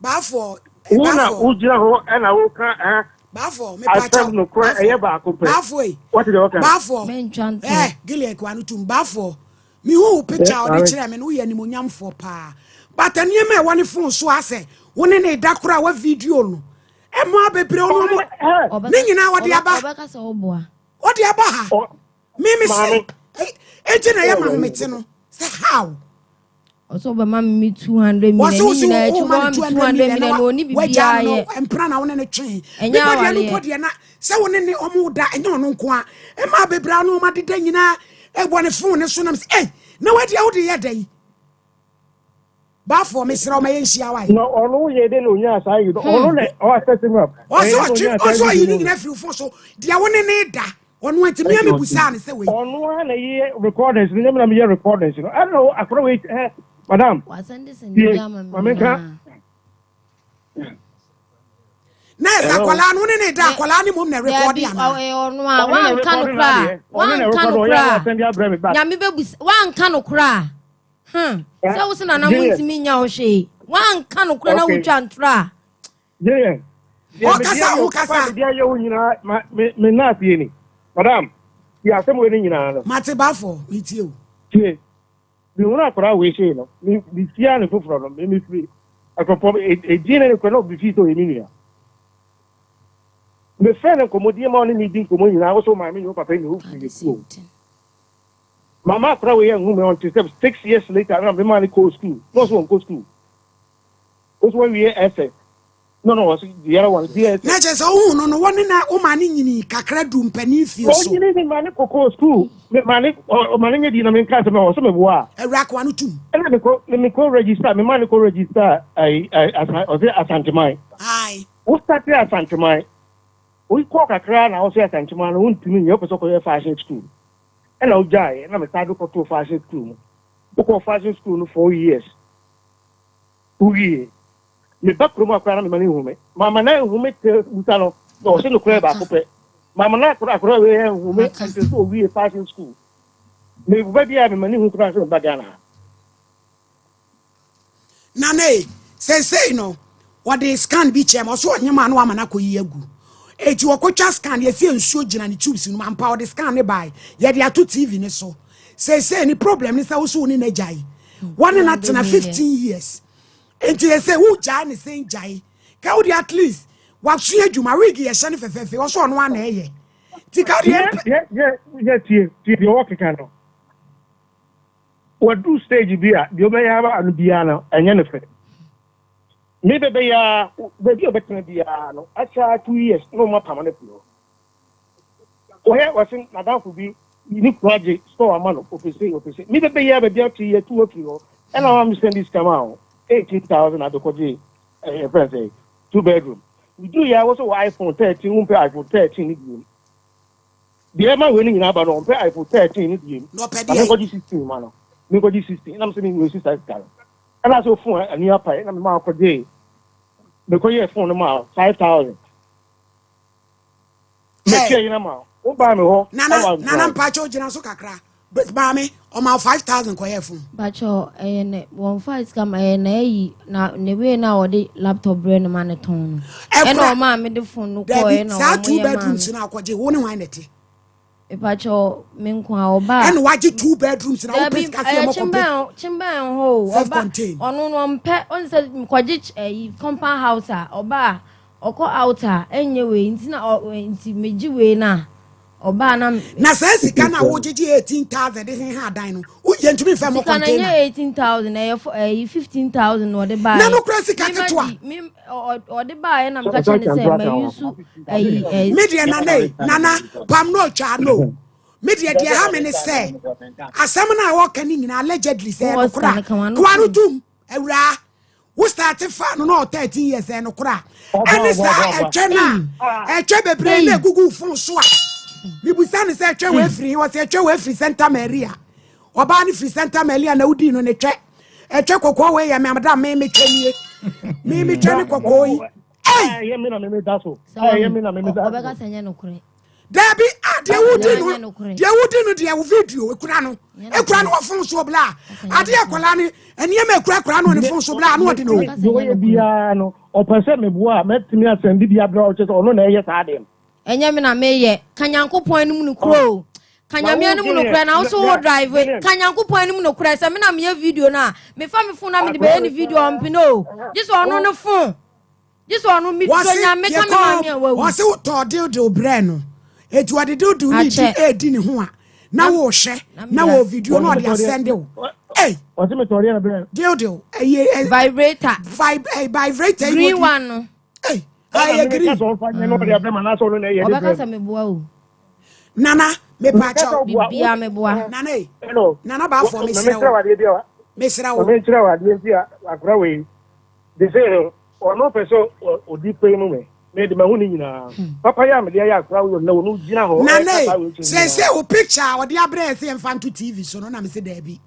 Baafoɔ. Wo na wogyina hɔ ɛna woka ɛ. Baafoɔ mepa kyɛw. Asɛm nokorɛ ɛyɛ baako pɛ. Baafoɔ yi. Wɔte deɛ wɔka. Baafoɔ. Mentwa ntorɔ. Ɛ Gilead kwa no tum baafoɔ. Mehu wo picture a ɔde kyerɛ me no woyɛ animonyamfoɔ paa. But nneɛma ɛwɔ ne phone so asɛ wo ne ne da koraa wa video no. Ɛmo abebree ɔno ɔmo ne nyinaa wɔde aba. Ɔbɛka sɛ woboa. Wɔde aba ha. Me me se. Enti na ɛyɛ ma ahomete no. Sɛ how? Ɔsɛ ɔbɛma me 200 million. Wɔsɛ wosi wo ma no 200 million na ɔni biribiara yɛ. Mpena na wo ne ne twe. Ɛnyɛ Bibɔ deɛ no awareɛ. mpo deɛ na sɛ wo ne ne ɔmo da ɛnyɛ ɔno nko a. Ɛma bebree no ɔmo adeda nyinaa ɛwɔ ne phone ne so nam sɛ ɛy na wadi a wode yɛ dɛ yi. Baafoɔ mesrɛ wo ma yɛnhyia wae. Na ɔno yɛ dɛ na onyaa saa yi no ɔno na ɔasɛse mu a. Ɔsɛ ɔtwe ɔsɛ ɔyi ne nyinaa firi phone so deɛ wo ne ne da ɔno nti mmea me busaa ne sɛ wei. Ɔno a na yɛ recordings no nyɛ na meyɛ recordings no ɛna akora wei ɛ madam. Wasɛnde sɛnde bi ama me maame nka. Na ɛsɛ akwadaa no ne ne da akwadaa ne mom na rekɔdi ana. Dabi ɔno a wanka no koraa wanka no koraa nyame bɛbu wanka no koraa hmm sɛ wo se nana mo ntumi nya wo hwee wanka no koraa na wotwa ntorɔ a. Ɔkasa ho kasa. Deɛ ayɛ wo nyinaa ma me me nurse yɛ ni madam yɛ asɛm wei ne nyinaa no. Mate bafo metie o. Tie mehunu akwadaa wei sei no me mehyia ne foforɔ no me mefiri akɔpɔ edin ne ne kura na obi fi sɛ ɔyɛ me nua. Mefrɛ no nkɔmmɔdie ma ɔne me di nkɔmmɔ nyinaa, wo sɛ wo maame nyɛ wo papa nyɛ wo firi yɛ kuo. Mama akora wei anhu me until sɛ 6 years later na mema no kɔɔ school na ɔsɛ wɔnkɔ school. Wo sɛ wawie SS no, ɔsɛ the other one DSS. Na kyerɛ sɛ wohu no no, wɔne na woma ne nyini kakra du mpanin fie so. Ɔnyini ne ma ne kɔkɔɔ school, me ma ne ɔma ne nyɛ di na menka sɛ ɔsɛ meboa a. Awura akoa no tum. Ɛna mekɔ register, mema ne kɔ register ayi asa ɔsɛ Asanteman. Ae. Wo start Asanteman, wokɔɔ kakra na wosɛ Asanteman no wontumi nyɛ, wopɛ sɛ wokɔyɛ fashion school. Ɛna wogyaeɛ na mesan de kɔtoo fashion school mu. Wokɔɔ fashion school no 4 years. Wowie. Meba kurom akora na mema no nhu me. Mama no anhu me te busa no na ɔse nokorɛ baako pɛ. Mama no akora wei anhu me until sɛ owie fashion school. Meba bi a mema no hu koraa sɛ meba Ghana ha. Nana e, seesei no wɔde scan bi kyerɛ ma ɔso ɔnyem a na wama no akɔyi agu. Eti wɔkɔtwa scan, yɛsi nsuo gyina ne tubes no mu ampa. Ɔde scan ne bae, yɛde ato TV ne so. Seesei ne problem ne sɛ woso wo ne n'agyae, wɔne no atena 15 years, nti yɛsɛ wogyae ne sɛn gyae ka wode at least wasua adwuma, wig yɛhyɛ no fɛfɛɛfɛ, ɔso ɔno ana ɛyɛ nti ka deɛ mpɛ. Yɛ tie tie deɛ ɔwɔ no, wadu stage bi a deɛ ɔbɛyɛ aba no biara no ɛnyɛ ne fɛ. Me bɛbɛyɛ a baabi a ɔbɛtena biara no akyɛ 2 years na ɔmo apam no fi hɔ. Wɔyɛ wɔse n'adamfo bi ne kunu agye store ama no, ɔpɛsɛ ɔpɛsɛ me bɛbɛyɛ a baabi a ɔte yɛ tu afiri hɔ. Ɛna ɔma me send sika ma wo 18,000 abɛkɔgye ɛyɛ fɛn sɛ two bedroom. Meduru yɛ a wɔ sɛ wɔ iPhone 13, wompɛ iPhone 13 ne biem. Deɛ ɛma wei no nyinaa ba no, ɔmpɛ iPhone 13 ne biem. Na ɔpɛ na deɛ menkɔgye 16 ma no, menkɔgye 16 na mesɛ menwei si saa sika no. Ɛna sɛ phone ani apae na mema akɔgye mekɔyɛɛ phone no ma 5,000 metua yi na ma wobaa me hɔ. Nana ɛwɔ Nana Nkran. Mpakyɛ gyina so kakra. Maame ɔma wo 5,000 kɔyɛ phone. Bakyɛ ɛyɛ ne wɔn fa sika ma ɛyɛ na ɛyi na ne wei na wɔde laptop brɛ no ma ne tɔn no. Ɛna Ɛkora ɔmaa me de phone no dabi kɔɔ ɛna saa wɔn two yɛ maa bedrooms me. na akɔgye, wo ne hwan na ɛte? Mepakyɛ me nko a ɔbaa. Ɛna wagye two bedrooms na wopɛ Dabi sika sɛ ɛyɛ ɛmɔ kɔmpɛ kyembɛn kyembɛn hɔ o. Self Ɔba contained. ɔno no ɔmpɛ ɔn sɛ kɔgye ɛyi compound house a ɔba a ɔkɔ out a ɛnyɛ wei nti na ɔ nti megye wei na ɔbaa na. Na saa sika no a wogyegye 18,000 de heha adan no, woyɛ ntumi mfɛ mɔ Sika na container. nyɛ 18,000, ɛyɛ fo ɛyi 15,000 na ɔde baayɛ. Na no kora sika ketewa. Mi ɔde baayɛ na meka kyerɛ ne sɛ ma yusu ɛyi ɛyi. Me deɛ nana e, nana pam no otwa no, me deɛ deɛ ha me ne sɛ asɛm no a wɔka no nyinaa allegedly sɛ Wowɔ ɛno kora sika no ka w'ano koa no tom. Tom awuraa, wo start fa no na ɔ 13 years, ɛno kora ɛne saa ɛtwɛ no a ɛtwɛ bebree na ɛgugu phone so a mibusa ne sɛ ɛtwɛ wɔ afiri he? Wɔsɛ ɛtwɛ wɔ afiri Santa Maria. Ɔbaa no firi Santa Maria na wodii no ne twɛ ɛtwɛ kɔkɔɔ wei yɛ me amada me metwɛ nie, me metwɛ ne kɔkɔɔ yi. Ei! Ɛyɛ me na me da so. Sɛ Ɛyɛ me na me da so. ɔbɛka sɛ nyɛ nokorɛ. Dabi a deɛ wodi no Nyɛ nokorɛ. Deɛ wodi no deɛ, wo video ekura no ekura no wɔ phone so bla adeɛ akwadaa ne nneɛma ekura kura no wɔ ne phone so bla ano ɔde no. Ɔbɛka sɛ Deɛ nyɛ ɔyɛ nokorɛ. biara no ɔpɛ sɛ meboa a mɛtumi asɛnde bi abrɛ ɔkyɛ sɛ ɔno na ɛyɛ saa deɛ no. Ɛnyɛ me na meyɛ. Ka Nyankopɔn anim nokorɛ o, ka Na Nyame wo anim deɛ, nokorɛ na wo so wo drive. Gillian. Ka Nyankopɔn anim nokorɛ sɛ me na meyɛ video no a mefa me phone na mede bɛyɛ ne video a ɔmpene o, gye sɛ ɔno ne phone, gye sɛ ɔno meturo Wɔsi Nyame ka me maame a wawu. Wɔsi wotɔ dildo brɛ no etu ɔde dildo ne di Akyɛ. edi ne ho a na wɔhwɛ na wɔ video na ɔde asɛnde wo. Ei! Ɔsɛ metɔdeɛ no brɛ. Dildo ɛyɛ ɛ Vibrator. Vibrator yi green wɔ di one no. Ei! Ɛna Ɛyɛ meka green. sɛ ɔmfa nyɛ na ɔde abrɛ ma anaasɛ ɔno na ɛyɛ de Ɔbɛka brɛ sɛ meboa o. Nana me. mepa Meka sɛ kyɛw. ɔboa Bibia meboa. Nana e Hello. Nana baafoɔ, mesrɛ Mesrɛ wo wo adeɛ bi a mesrɛ wo. Menkyerɛ wo adeɛ nti a akora wei de sɛ no ɔno pɛ sɛ ɔdi pɛi mu me mede mahu ne nyinaa papa yɛ a mede ayɛ akora wei ɔnna ɔno gyina hɔ Nana ɛka e saa wei kyerɛ sɛ nyinaa. wo picture a ɔde abrɛ yɛ sɛ yɛmfa nto TV so no na mese daabi,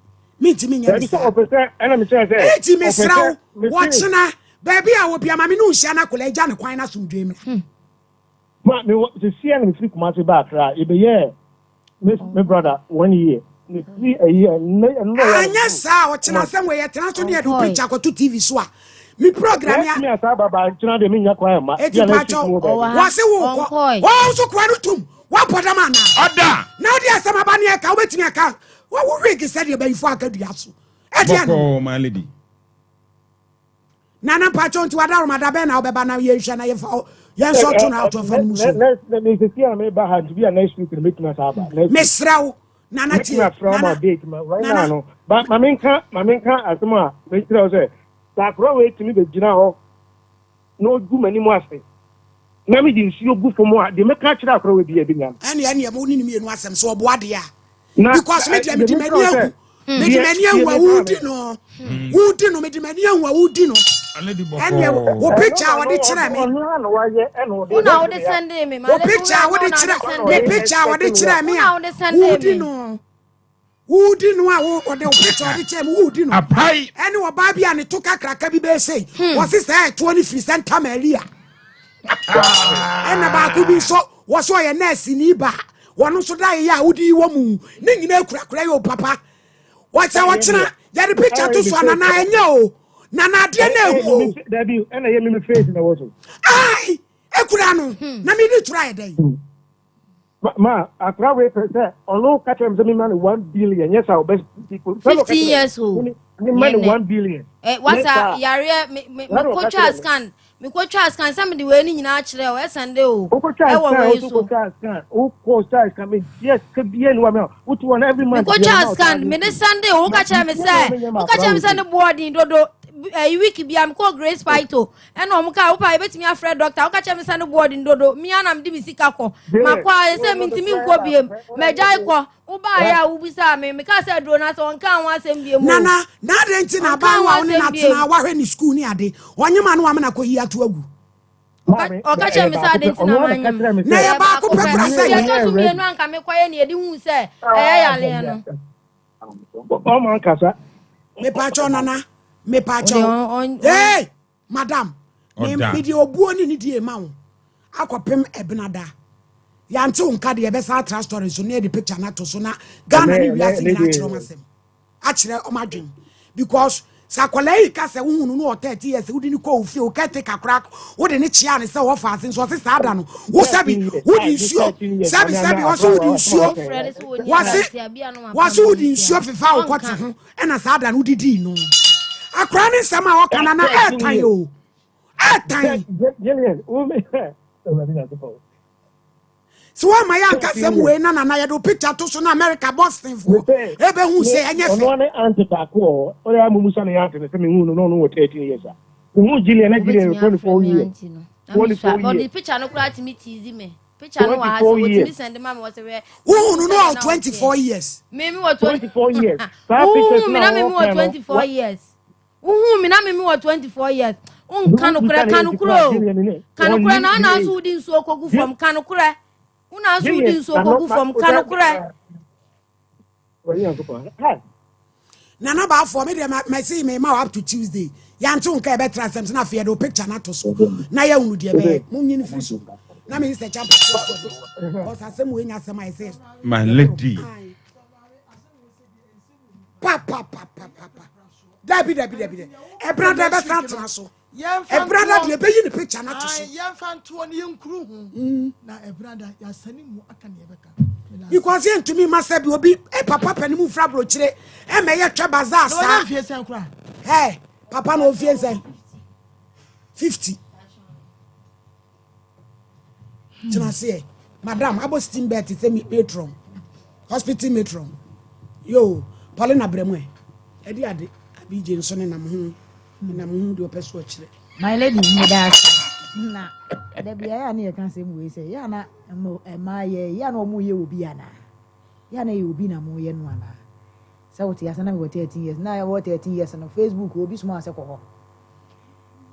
mentumi nyɛ ne Daabi sɛ saa. ɔpɛ sɛ ɛna mekyerɛ sɛ Eti ɔpɛ mesrɛ sɛ wo mese wɔkyena baabi a wɔ bia ma me ne wo nhyia no akɔla agya ne kwan no asomdwe mmra. Ma mewɔ sesia na mefiri Kumase ba Akra yɛbɛyɛɛ me brother one year mefiri ayi ɛnɛ ɛno na ɔyɛ a Anyɛ mefiri saa a ɔkyena Kumase. asɛm wɔ yɛtena so ne yɛde wo Ɔnkɔe. picture akɔto TV so a me program ya. Mɛtumi asa aba ba nkyena deɛ menya kwan amma Eti bia next week pakyɛw mu wɔ Ɔwɔ baabi. ha. wɔse wo kɔ Ɔnkɔe. wɔn nso koa no tum woabɔ dam anaa? Ɔda. Na wode asɛm aba ne ɛka wobɛtumi aka wɔwo wig sɛdeɛ bayifo aka dua so ɛdeɛ no. Bɔkɔɔ, my lady. Nana mpakyɛw, nti wadaroma da bɛn na wobɛba na yɛnhwɛ na yɛmfa. Yɛn nso ɔto no out ɔfa no mu so. Mesrɛ wo nana tie nana nana. Ma menka ma menka asɛm a mekyerɛ wo sɛ sɛ akora wei tumi bɛgyina hɔ na ɔgu m'anim ase na mede nsuo gu fam a deɛ mɛka akyerɛ akora wei biara bɛnya no. Ɛne ɛne ɛmo ne ne mmienu asɛm so ɔboa deɛ a because me deɛ mede m'ani ahu mede m'ani ahu a wodi no wodi no mede m'ani ahu a wodi no ɛneɛ wo picture a wɔde kyerɛ me wo picture a wɔde kyerɛ me picture a wɔde kyerɛ me a wodi no wodi no a wɔde wo picture wɔde kyerɛ me wodi no ɛne ɔbaa bi a ne to kakraka bi bɛyɛ sei wɔse sɛ ɛtoɔ no firi sɛ ntamalia ɛna baako bi nso wɔ so ɔyɛ nɛɛse ni ba wɔn nso da yɛ a wodi yi wɔ mu ne nyinaa kurakura yɛ o papa wɔsɛ wɔkyena yɛde picture to so a nana ɛnyɛ o nana adeɛ na ehu o. Dabi ɛna yɛ mimi face na wɔ so. Ayi ekura no hmm. na mi di tura yɛ dɛ. Hmm. Ma akora wei pɛ sɛ ɔno ka kyerɛ me sɛ mema no one billion nyɛ sa ɔbɛ 15 years old. Mema no 1 billion. Eh, wasa yareɛ me me mekotwa scan, mekotwa scan sɛ mede wei ne nyinaa kyerɛ o, ɛsɛnde o. Ɛwɔ wei so wokotwa scan, wokotwa scan, metua sika bia ne wa me wotu wɔn every month. Mekotwa scan, mede sɛnde o. Woka kyerɛ me sɛ, woka kyerɛ me sɛ ne boɔden dodo. Ɛyi week bia mekɔ Grace Pito ɛna ɔmo kaa wopa yɛbɛtumi afrɛ doctor. Woka kyerɛ me sɛ ne boɔden dodo, mia na mede me sika kɔ. Makɔ a ɛsɛ mentumi nkɔ biem, magyae kɔ. Wobaayɛ a wobisaa me, meka sɛ aduro no asɛ ɔnka ho asɛm biem o. Nana na ade nti na Ɔnka ho abaayewa a wo ne asɛm no biem. atena wahwɛ ne sukuu ne ade ɔnyema no wamena kɔyi ato agu. Ɔka kyerɛ me sɛ ade nti na manyem. Na yɛ baako pɛ kora sɛ yɛ ɛtɔ so mmienu anka mekɔyɛ ne yɛde huu sɛ ɛyɛ yareɛ no. Ɔma nkasa. Mepaakyɛw nana, mepaakyɛw. Hey, madam, mede obuo ne ne die ma wo akɔpem ɛbenada. Yɛante wo nka deɛ yɛbɛsan atra story so na yɛde picture no ato so na Ghana ne wiase nyinaa akyerɛ ɔm asɛm, akyerɛ ɔm adwen, because sɛ akwadaa yi ka sɛ wohu no no wɔ 30 years, wode ne kɔ wo fie, wo caretaker koraa wode ne kyea ne sɛ wɔfa ase nso ɔse saa da no wo sɛbi wode nsuo sɛbi sɛbi ɔse wode nsuo wɔse wɔse wode nsuo fefa wo kɔte ho ɛna saa da no wodidii no. Akwadaa ne nsɛm a ɔka na ɛɛtan o, ɛɛtan. Sɛ wɔma yɛ anka sɛm wei na nana yɛde wo picture to so na America Boston foɔ ɛbɛhu sɛ ɛnyɛ fɛ. Ɔno ne aunty baako wɔ hɔ, ɔyɛ amumu sa ne aunty no sɛ mehu no na ɔno wɔ 13 years a mehu Jillian na Jillian wɔ 24 years, 24 years. Ɔde picture no koraa tumi tease me. Picture no wɔ ha sɛ wɔtumi send ma me wɔ sɛ hwɛ. Wohu no no wɔ 24 years. Me me wɔ 24 years. Saa pictures na me na me me wɔ 24 years. Wohu me na me me wɔ 24 years. Wonka nokorɛ, ka nokorɛ o, ka nokorɛ na ana nso wodi nsuo kɔgu fam, ka nokorɛ. Wona nso wodi nsuo kɔgu fam, ka nokorɛ. Nana baafoɔ, me deɛ mɛsi me ma up to Tuesday. Yɛante wo nka yɛbɛtra asɛm so na afei yɛde wo picture no ato so na yɛhunu deɛ ɛbɛyɛ. Monyini firi so na meyi sɛ champa because asɛm wei nya asɛm a ɛsɛ. My lady. Pa pa pa pa pa pa. Dabi dabi dabi dabi. Ɛbrada ɛbɛsan atena so. Ɛbrada deɛ ɛbɛyi ne picture no ato so. Yɛmfa ntoɔ ne yɛnkuru ho na ɛbrada yɛasane mu aka ne yɛbɛka. Because yɛntumi ma sɛ bi obi eh, papa pɛ ne mu mfira aburokyire ɛmɛ yɛ twɛ bazaar saa. Na ɔnyɛ mfie sɛn koraa? Ɛ papa na ɔmfie sɛn? 50. Tena aseɛ madam abɔ steam bed te sɛ matron, hospital matron yo. Paulina brɛ mu ɛ ɛde ade abigye nso ne nam ho nam ho deɛ ɔpɛ so ɔkyerɛ. My lady, meda ase. Na da bi ayɛ a ne yɛka asɛm wei sɛ yɛ ana mmaa yɛ yɛ ana ɔmo yɛ obi anaa yɛ ana yɛ obi na mo yɛ no anaa sɛ wote ase na mewɔ 13 years na ɛwɔ 13 years no, Facebook obi soma sɛ kɔ hɔ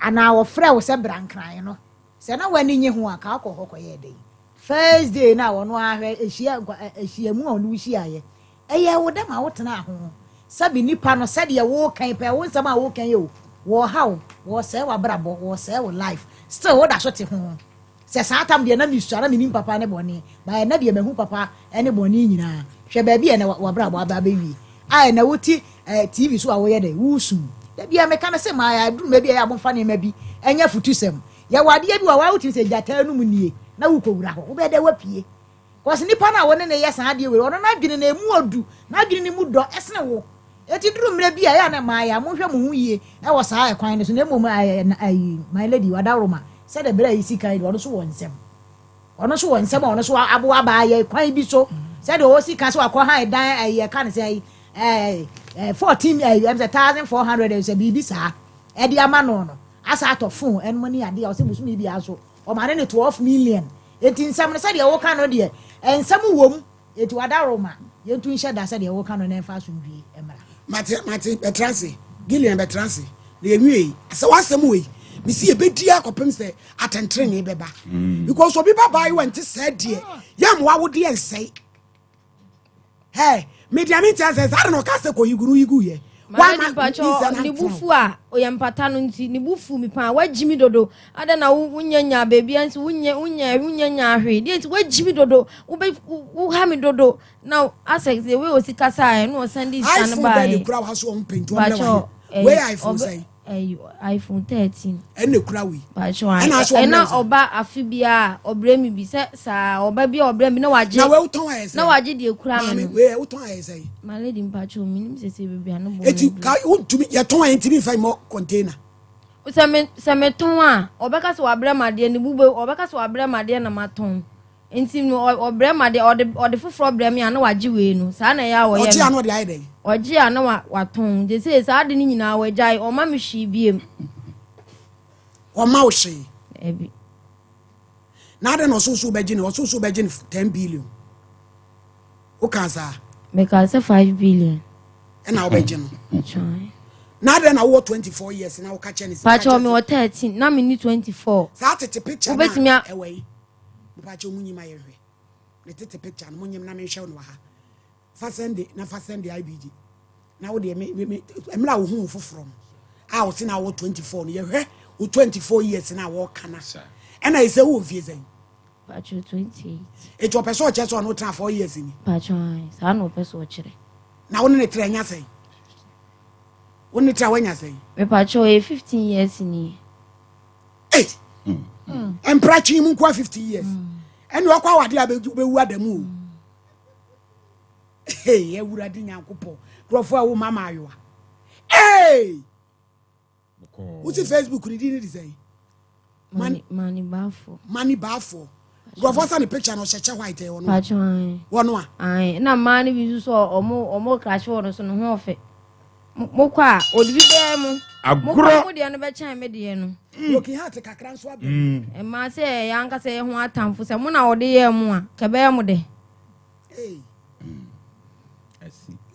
anaa wɔfrɛ wo sɛ bra Nkran no sɛ na w'ani nye ho a ka akɔ hɔ kɔyɛ dɛn? First day na ɔno ahwɛ ahyia ahyiamu a ɔne wo hyiaeɛ ɛyɛ wo dɛ ma wotena ho sɛbi nipa no sɛdeɛ wokan pɛ wo nsɛm a wokan yɛ o, wɔɔha wo, wɔɔsɛe w'abrabɔ, wɔɔsɛe wo life, still woda so te ho sɛ saa tam deɛ na mesua na menim papa ne bɔne ba. Ɛnɛ deɛ mahu papa ne bɔne nyinaa. Hwɛ baabi a ɛnɛ w'abrabɔ aba abɛwie a ɛnɛ wote TV so a woyɛ dɛ wosu. Da bia meka me sɛ maa aduru ma bi a ɛyɛ abɔmfa nneɛma bi ɛnyɛ fotusɛm. Yɛwɔ adeɛ bi wɔ waa wotumi sɛ gyataa no mu nie na wokɔwura hɔ wobɛyɛ dɛ wapue kɔsi nipa no a wɔne ne yɛ saa adeɛ wei, ɔno n'adwene na emu odu, n'adwene ne mu dɔ ɛsene wo. Eti duru mmerɛ bi a ɛyɛ a na mmaa yɛ a monhwɛ mo ho yie ɛwɔ saa ɛkwan no so. Na mmom ɛɛ ayi, my lady, wadaworoma. Sɛdeɛ berɛ a yɛsi kan yi deɛ, ɔno nso wɔ nsɛm. Ɔno nso wɔ nsɛm a ɔno nso aboa abaa yɛ kwan bi so. Sɛdeɛ ɔsi ka sɛ wakɔ han dan ɛyi ɛka ne sɛ ɛɛ ɛɛ 14 ɛɛ ɛm sɛ 1400 ɛsɛ biribi saa ɛde ama no no asa atɔ phone ɛnom ne adeɛ a ɔsɛ bosome biara nso ɔma ne ne 12 million. Eti nsɛm no sɛdeɛ wɔka no deɛ nsɛm wɔ mu. Eti wadaroma yɛntu nhyɛ da sɛdeɛ wɔka no na ɛmfa asomdwie mmra. Mate, mate, bɛtra ase. Gillian, bɛtra ase. Na yɛnwiei. Sɛ w'asɛm wei, mesi yɛbɛdi akɔpem sɛ atɛntrenee bɛba. Because obi ba baayewa nte sɛɛ deɛ, yɛ mmoa wo deɛ nsɛe. Hey, me deɛ mente asɛ saa de na ɔka sɛ kɔ yigu no yigu yɛ. Maame mpakyɛ ne bu fu a ɔyɛ mpata no nti ne bu fu mi paa wagyi mi dodo adɛn na wonya nya baabi nti wonya wonya wonya nya hwee deɛ nti wagyi mi dodo wobɛ woha mi dodo na asɛ sɛ wei osi kasa ɛ na ɔsan de sika no iPhone bɛɛ de baeɛ kura wa so ɔmo pɛ nti ɔmo lɛ mpakyɛ wa he wei iPhone sɛn ɛyi iPhone 13 ɛna kura wei mpakyɛ ɛna aso ɔmo ɛna lɛ sɛn ɔba afe biara ɔbrɛ mi bi sɛ saa ɔba bi a ɔbrɛ mi na wagye na wei wotɔn ayɛ na sɛn wagye deɛ kura mi maame no wei wotɔn ayɛ sɛn my lady mpakyɛ minim sɛ sɛ beebi ano bɔ eti no bi ka wontumi yɛtɔn ayɛ ntumi nfa mmɔ container sɛ me sɛ metɔn a ɔbɛka sɛ wabrɛ ma adeɛ ne bu bɛ ɔbɛka sɛ wabrɛ ma adeɛ na matɔn nti no ɔbrɛ ma adeɛ ɔde ɔde foforɔ brɛ mi a na wagye wei no saa na ɛyɛ a wɔyɛ ɔgye no ano ɔde ayɛ dɛn ɔgye a na wa watɔn gye sɛ saa ade no nyinaa wagyae ɔma me hwee biem. Ɔma wo hwee? Ɛbi. Na adɛn na ɔsoso bɛgye ne ɔsoso bɛgye ne 10 billion woka saa? Meka sɛ 5 billion. Ɛna wobɛgye no? Atwan. Na adɛn na wowɔ 24 years na woka kyɛ ne sɛ Pakyɛ me wɔ 13 na me ni 24. Saa tete picture Wobɛtumi na a ɛwɔ yi mepakyɛ mu nyima yɛhwɛ ne tete picture no monyim na menhwɛ no wɔ ha fa sɛnde na fa sɛnde IBG na wo deɛ me me me mmerɛ a wohu wo foforɔ no a wɔte na wɔ 24 no yɛhwɛ wo 24 years na wɔka na ɛna ɛsɛ wowɔ mfie sɛn? Pakyɛ 28. Eti ɔpɛ sɛ ɔkyerɛ sɛ ɔno tena 4 years ni? Pakyɛ saa na ɔpɛ sɛ ɔkyerɛ. Na wo ne ne tena anya sɛn? Wo ne tena wanya sɛn? Mepakyɛ ɔyɛ 15 years ni. Ei, mpra twe mu nkoa 15 years ɛne ɔkɔ awade a bɛwu adamu o. Hey, awurade Nyankopɔn, nkurɔfoɔ a wo mama ayowa. Hey! Wosi Facebook ne din ne de sɛn? Mani Baafo. Mani Baafo. Nkurɔfoɔ sa ne picture no ɔhyɛ kyɛ white ɛwɔ no. Pakyɛ. Wɔn a. Ayi, na mmaa no bi nso so ɔmo ɔmo krahye wɔ no so no ho ɔfɛ. Mokɔ a ɔde bi bɛyɛ mo. Agorɔ. Mokɔ mo deɛ no bɛkyɛn me deɛ no. Broken heart kakra nso abɛ. Mmaa sɛ yɛn ankasa yɛ ho atamfo sɛ mo na ɔde yɛ mo a kɛbɛyɛ mo dɛ.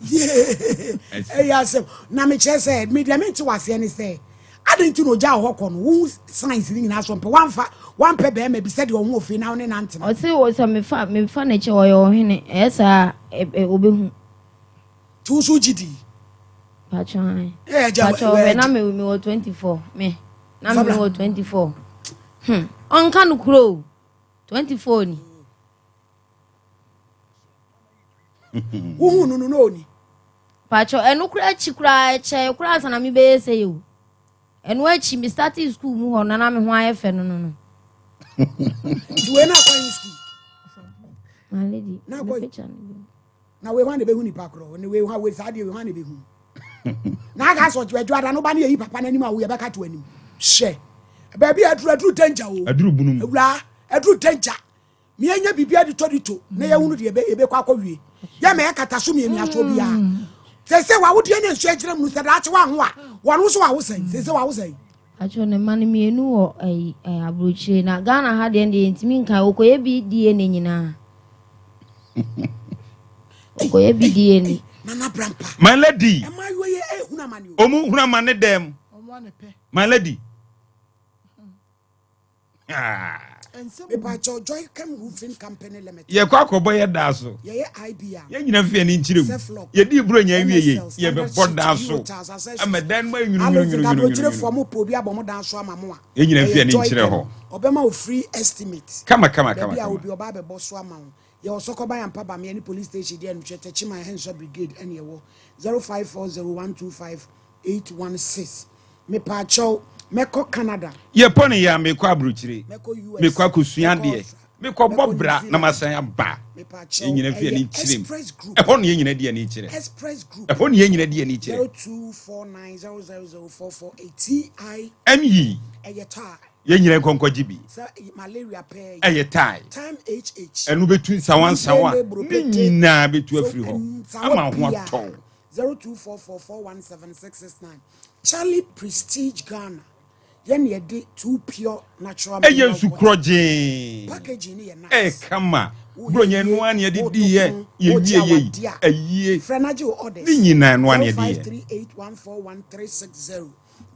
Ɛyɛ asɛm na mekyerɛ sɛ medeɛ mente waseɛ ne sɛ adɛn nti na ogya wɔ hɔ kɔ no wohu science no nyinaa so mpɛ wamfa wampɛ bɛrima bi sɛdeɛ ɔho ofei na wo ne nantena. Ɔse wɔ sɛ mefa mefa n'akyi ɔyɛ ɔhene ɛyɛ saa ɔbɛhu. Nti wo nso wogye dii? Pakyɛ pakyɛ ɔhwɛ na me mewɔ 24 me na me wɔ 24 ɔnka no kuro o 24 ni. Wohu no no na ɔni. Pakyɛ ɛno kora akyi koraa ɛkyɛ koraa ansa na mebɛyɛ sɛ yɛ o ɛno akyi me starting school mu hɔ na na me ho ayɛ fɛ no no no. Nti wei na akɔ yi school? My lady, na me akɔ picture no bi. Na wei hwan na ɛbɛhu nipa korɔ ne wei hwan wei saa deɛ wei hwan na ɛbɛhu na aka sɛ ɔtwe adwo ada no ba ne yɛyi papa n'anim a woyɛ bɛka to anim hyɛ baabi a aduru aduru danger o aduru bunu mu awura aduru danger mienya biribi adi tɔ di to na yɛhunu deɛ yɛbɛkɔ akɔwie yɛ ma yɛkata so miamiasoɔ biara sɛ sɛ wawodeɛ ne nsuo agyina mu no sɛ daakye waho a wɔno nso wawo sɛn sɛ sɛ wawo sɛn. Atwo ne mma no mmienu wɔ ɛyi ɛ aburokyire na Ghana ha deɛ deɛ ntumi nka okɔyɛ bi DNA nyinaa okɔyɛ bi DNA. Nana Brampa. My lady. Ɛma ayo yɛ ehunu amane o. Ɔmu hunu amane dɛm. My lady. Mepakyɛw Joycam Roofing Company Limited. Yɛkɔ akɔbɔ yɛ daa so. Yɛyɛ IBR. Yɛn nyina fi ani nkyerɛ mu. Yɛdi buro nya awie yei. Yɛbɛbɔ daa so. Ama dan mu ayɛ nwununwununwununwunu. Mo pɛ obi abɔ mo dan so ama mo a. Yɛn nyina fi ani nkyerɛ hɔ. Ɔbɛma wo free estimate. Kama kama kama. Baabi a obi ɔba abɛbɔ so ama wo. Yɛwɔ Sɔkɔban Ampa Bamea ne Police Station deɛ no hwɛ Techiman Henswa Brigade ɛne ɛwɔ 05401258 816 Mepaakyɛw, mɛkɔ Canada. Yɛpɔ no yɛ a, mekɔ aburokyire, Mɛkɔ US. mekɔ akɔsua Mɛkɔ adeɛ, Austria. mekɔbɔ Mɛkɔ New bra na Zealand. masan aba. Mepaakyɛw, Yɛn nyina fi ɛyɛ ani kyerɛ mu. Express Group. Ɛhɔ na yɛn nyina di ani kyerɛ. Express Group. Ɛhɔ na yɛn nyina di ani kyerɛ. 0249000448 TI. ME. Ɛyɛ taa. Yɛn nyinaa nkɔ nkɔgye bi. Ɛyɛ tae. Ɛno bɛtu nsawansawa ne nyinaa bɛtu afiri hɔ ama ho atɔ wo. 0244417669 Charlie Prestige Ghana yɛne yɛde two pure natural ɛyɛ nsu korɔgyee ɛyɛ kama buronya ɛno ara ne yɛde diiɛ yɛwie yei ayie ne nyinaa ɛno ara ne yɛde yɛ. 53814136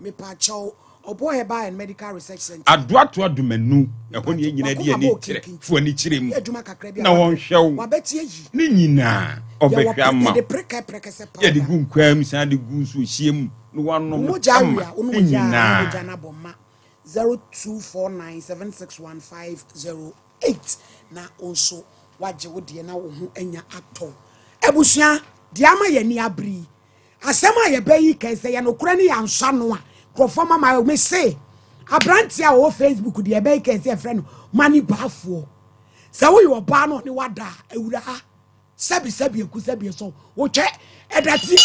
Mepaakyɛw, Ɔboɔ Herbal and Medical Research Centre. Adoatoa Dumanu, ɛhɔ ne yɛn nyinaa de yɛn ani kyerɛ, fo ani kyerɛ mu na wɔnhwɛ wo ne nyinaa ɔbɛhwɛ ama wo. Yɛde gu nkwaa mu san de gu nsuohyeɛ mu na wanom no kama ne nyinaa. 0249761508 na wo nso wagye wo deɛ na wo ho anya atɔ wo. Abusua, deɛ ama yɛn ani abere yi, Asɛm a yɛbɛ yi kɛn sɛ yɛ nokorɛ ne yɛansɔ ano a nkurɔfoɔ ma ma me se aberanteɛ a ɔwɔ Facebook deɛ yɛbɛ yi kɛn sɛ yɛfrɛ no Mani Baafoɔ sɛ woyɛ ɔbaa no ɔne wada a awuraa sɛbi sɛbi eku sɛbi esɔ wotwɛ ɛda ti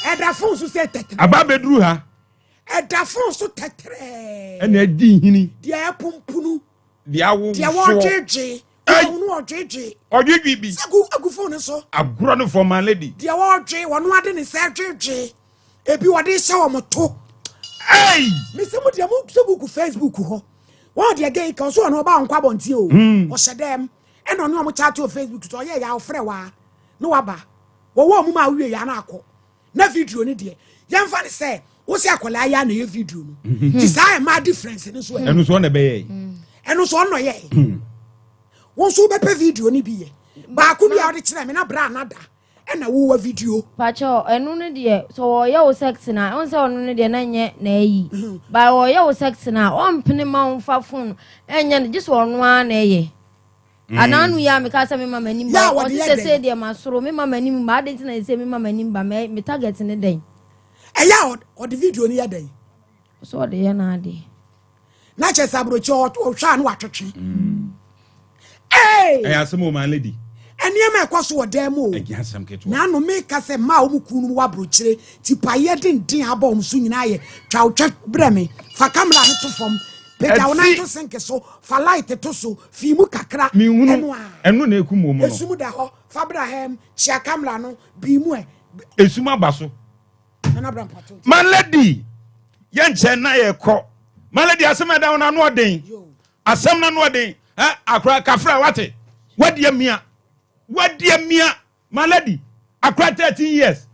ɛda fon so sɛ tɛtrɛ Aba abɛduru ha. Ɛda fon so tɛtrɛɛ. Ɛna adi nhini. Deɛ ɛpompunu. Deɛ awo Deɛ wɔdwedwe. Ei! Wɔn wɔdwedwe. Ɔdwedwe bi. Sɛ gu agu fon no so. Agorɔ no for my lady. Deɛ wɔdwe wɔn ade ne nsa dwedwe. Ebi wɔde hyɛ wɔn to. Ei! Mesi mo deɛ mo sɛ gugu Facebook hɔ. Wɔn deɛ gay ka ɔso ɔno ɔba ɔnkɔ abɔnten o. Ɔhyɛ dɛm. Ɛna ɔne wɔn chat wɔ Facebook so ɔyɛ ya ɔfrɛ waa na waba. Wɔwɔ wɔn mu a wowie ya na akɔ. Na video no deɛ yɛmfa no sɛ wo sɛ akwadaa yi a na ɛyɛ video no mhm. nti saa ɛma difference no so ɛno nso ɔna ɛbɛyɛ ɛno nso ɔnɔ yɛ hmm. wo nso wobɛpɛ video no bi yɛ baako bi a wode kyerɛ me na bra anada ɛna wowɔ video. Pakyɛ ɛno no deɛ sɛ wɔyɛ wo sex na ɔn sɛ ɔno no deɛ na nyɛ na ayi mhm. ba wɔyɛ wo sex na ɔmpene ma wo mfa phone ɛnyɛ no gye sɛ ɔno ara na ɛyɛ. Mm. Anaa no yi a meka sɛ mema m'anim ba ɔse sɛ sɛ deɛ masoro mema m'anim ba adɛn nti na sɛ mema m'anim ba me target ne dɛn? Ɛyɛ a ɔde video no yɛ dɛn? Sɛ ɔde yɛ n'adeɛ. Na kyerɛ sɛ aburokyi ɔhwɛ a na watwetwe. Mm. Ɛyɛ asɛm o my lady. Nneɛma ɛkɔ so wɔ dan mu o. Ɛnyɛ asɛm ketewa. Na ano meka sɛ mmaa a wɔn kunu nom wɔ aburokyire tipaeɛ denden abɔ wɔn so nyinaa yɛ twa wotwa brɛ me fa kamera no to fam pagya wo nan to senke so fa light to so fi mu kakra ɛno a ɛno na ekum wɔn no esum da hɔ fa bra ha kyia kamera no bi mu ɛ esum aba so my lady yɛn nkyɛn na yɛ kɔ my lady asɛm ɛda wɔn ano ɔden asɛm na ano ɔden ɛ akora kafra wate wadi amia wadi amia my lady akora 13 years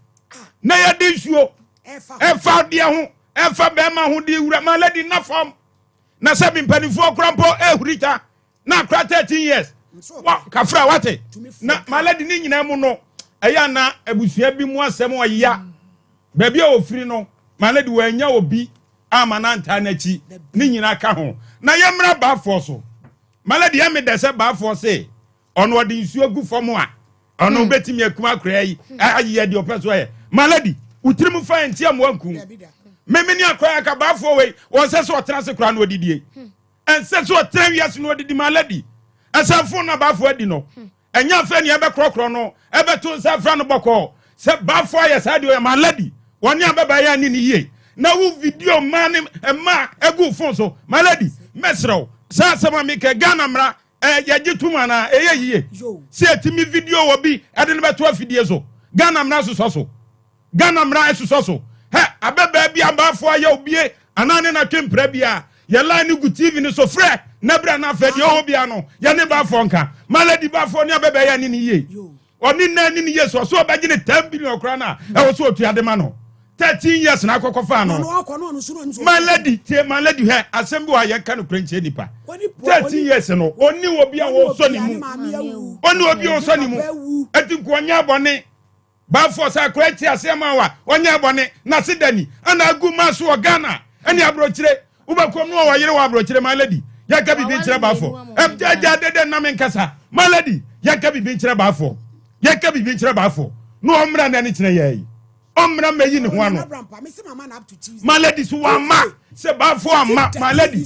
na yɛde nsuo ɛfa deɛ ho ɛfa bɛrima ho de wura my lady na fam na sɛ bi mpanimfoɔ kora mpo ɛhuri ta na akora 13 years wɔ kafra wate na my lady ne nyinaa mu no ɛyɛ ana abusua bi mu asɛm ɔya baabi a ofiri no my lady wɔanya obi ama no antaa n'akyi ne nyinaa ka ho na yɛmmra baafoɔ so my lady ɛme dɛ sɛ baafoɔ se ɔno ɔde nsuo gu fam a ɔno hmm. bɛtumi akum akora yi hmm. ayɛ deɛ ɔpɛ so ayɛ maladi wo tirim fa nti amoa nku meme ne akora akabaafoɔ wei wɔnsɛ sɛ ɔtena ase koraa na ɔdidie hmm. ɛnsɛ sɛ ɔtena wiase na ɔdidi maladi ɛsɛ fo no abaafoɔ adi no ɛnyɛ afei ne ɛbɛkorɔkorɔ no ɛbɛto nsa afra no bɔkɔɔ sɛ baafoɔ ayɛ saa deɛ ɔyɛ maladi wɔne abɛba yɛ ane ne yie na wo video mmaa ne mmaa agu fon so maladi mɛserɛ wo saa asɛm a mekɛ Ghana mmara Ɛ yɛgye tom anaa? Ɛyɛ yie sɛ yɛtumi video wɔ bi ɛde no bɛto afidie so. Ghana mmara sosɔ so. Ghana mmara ɛsosɔ so. Hɛ abɛbaa bi abaafoɔ ayɛ obie anaa ne natwe mpra bi a yɛ line no gu TV no so frɛ na bra na afɛ deɛ ɔwɔ bia no yɛne baafoɔ nka. Malady baafoɔ ne abɛbaa yɛ ne ne yie. Ɔne nna ne ne yie so ɔso ɔbɛgye ne 10 billion koraa no a ɛwɔ so ɔtua de ma no. 13 years na akɔkɔ fa no. My lady tie my lady hwɛ asɛm bi wɔ a yɛnka no kura nkyerɛ nipa. 13 years no ɔni obi a wɔsɔ ne mu. Ɔni obi a wɔsɔ ne mu. Eti nko ɔnyɛ abɔne. Baafoɔ sɛ akora ti aseɛ ma wa ɔnyɛ abɔne na se dani ana agu maa so wɔ Ghana ɛne aburokyire wobɛkɔm no wɔ yere wɔ aburokyire my lady yɛnka biribi nkyerɛ baafoɔ ɛgya dede nam nkasa my lady yɛnka biribi nkyerɛ baafoɔ yɛnka biribi nkyerɛ baafoɔ na ɔmmra na ne kyerɛ yɛ yi. Ɔmmra mmɛyi ne ho ano. My lady so wamma sɛ baafo amma my lady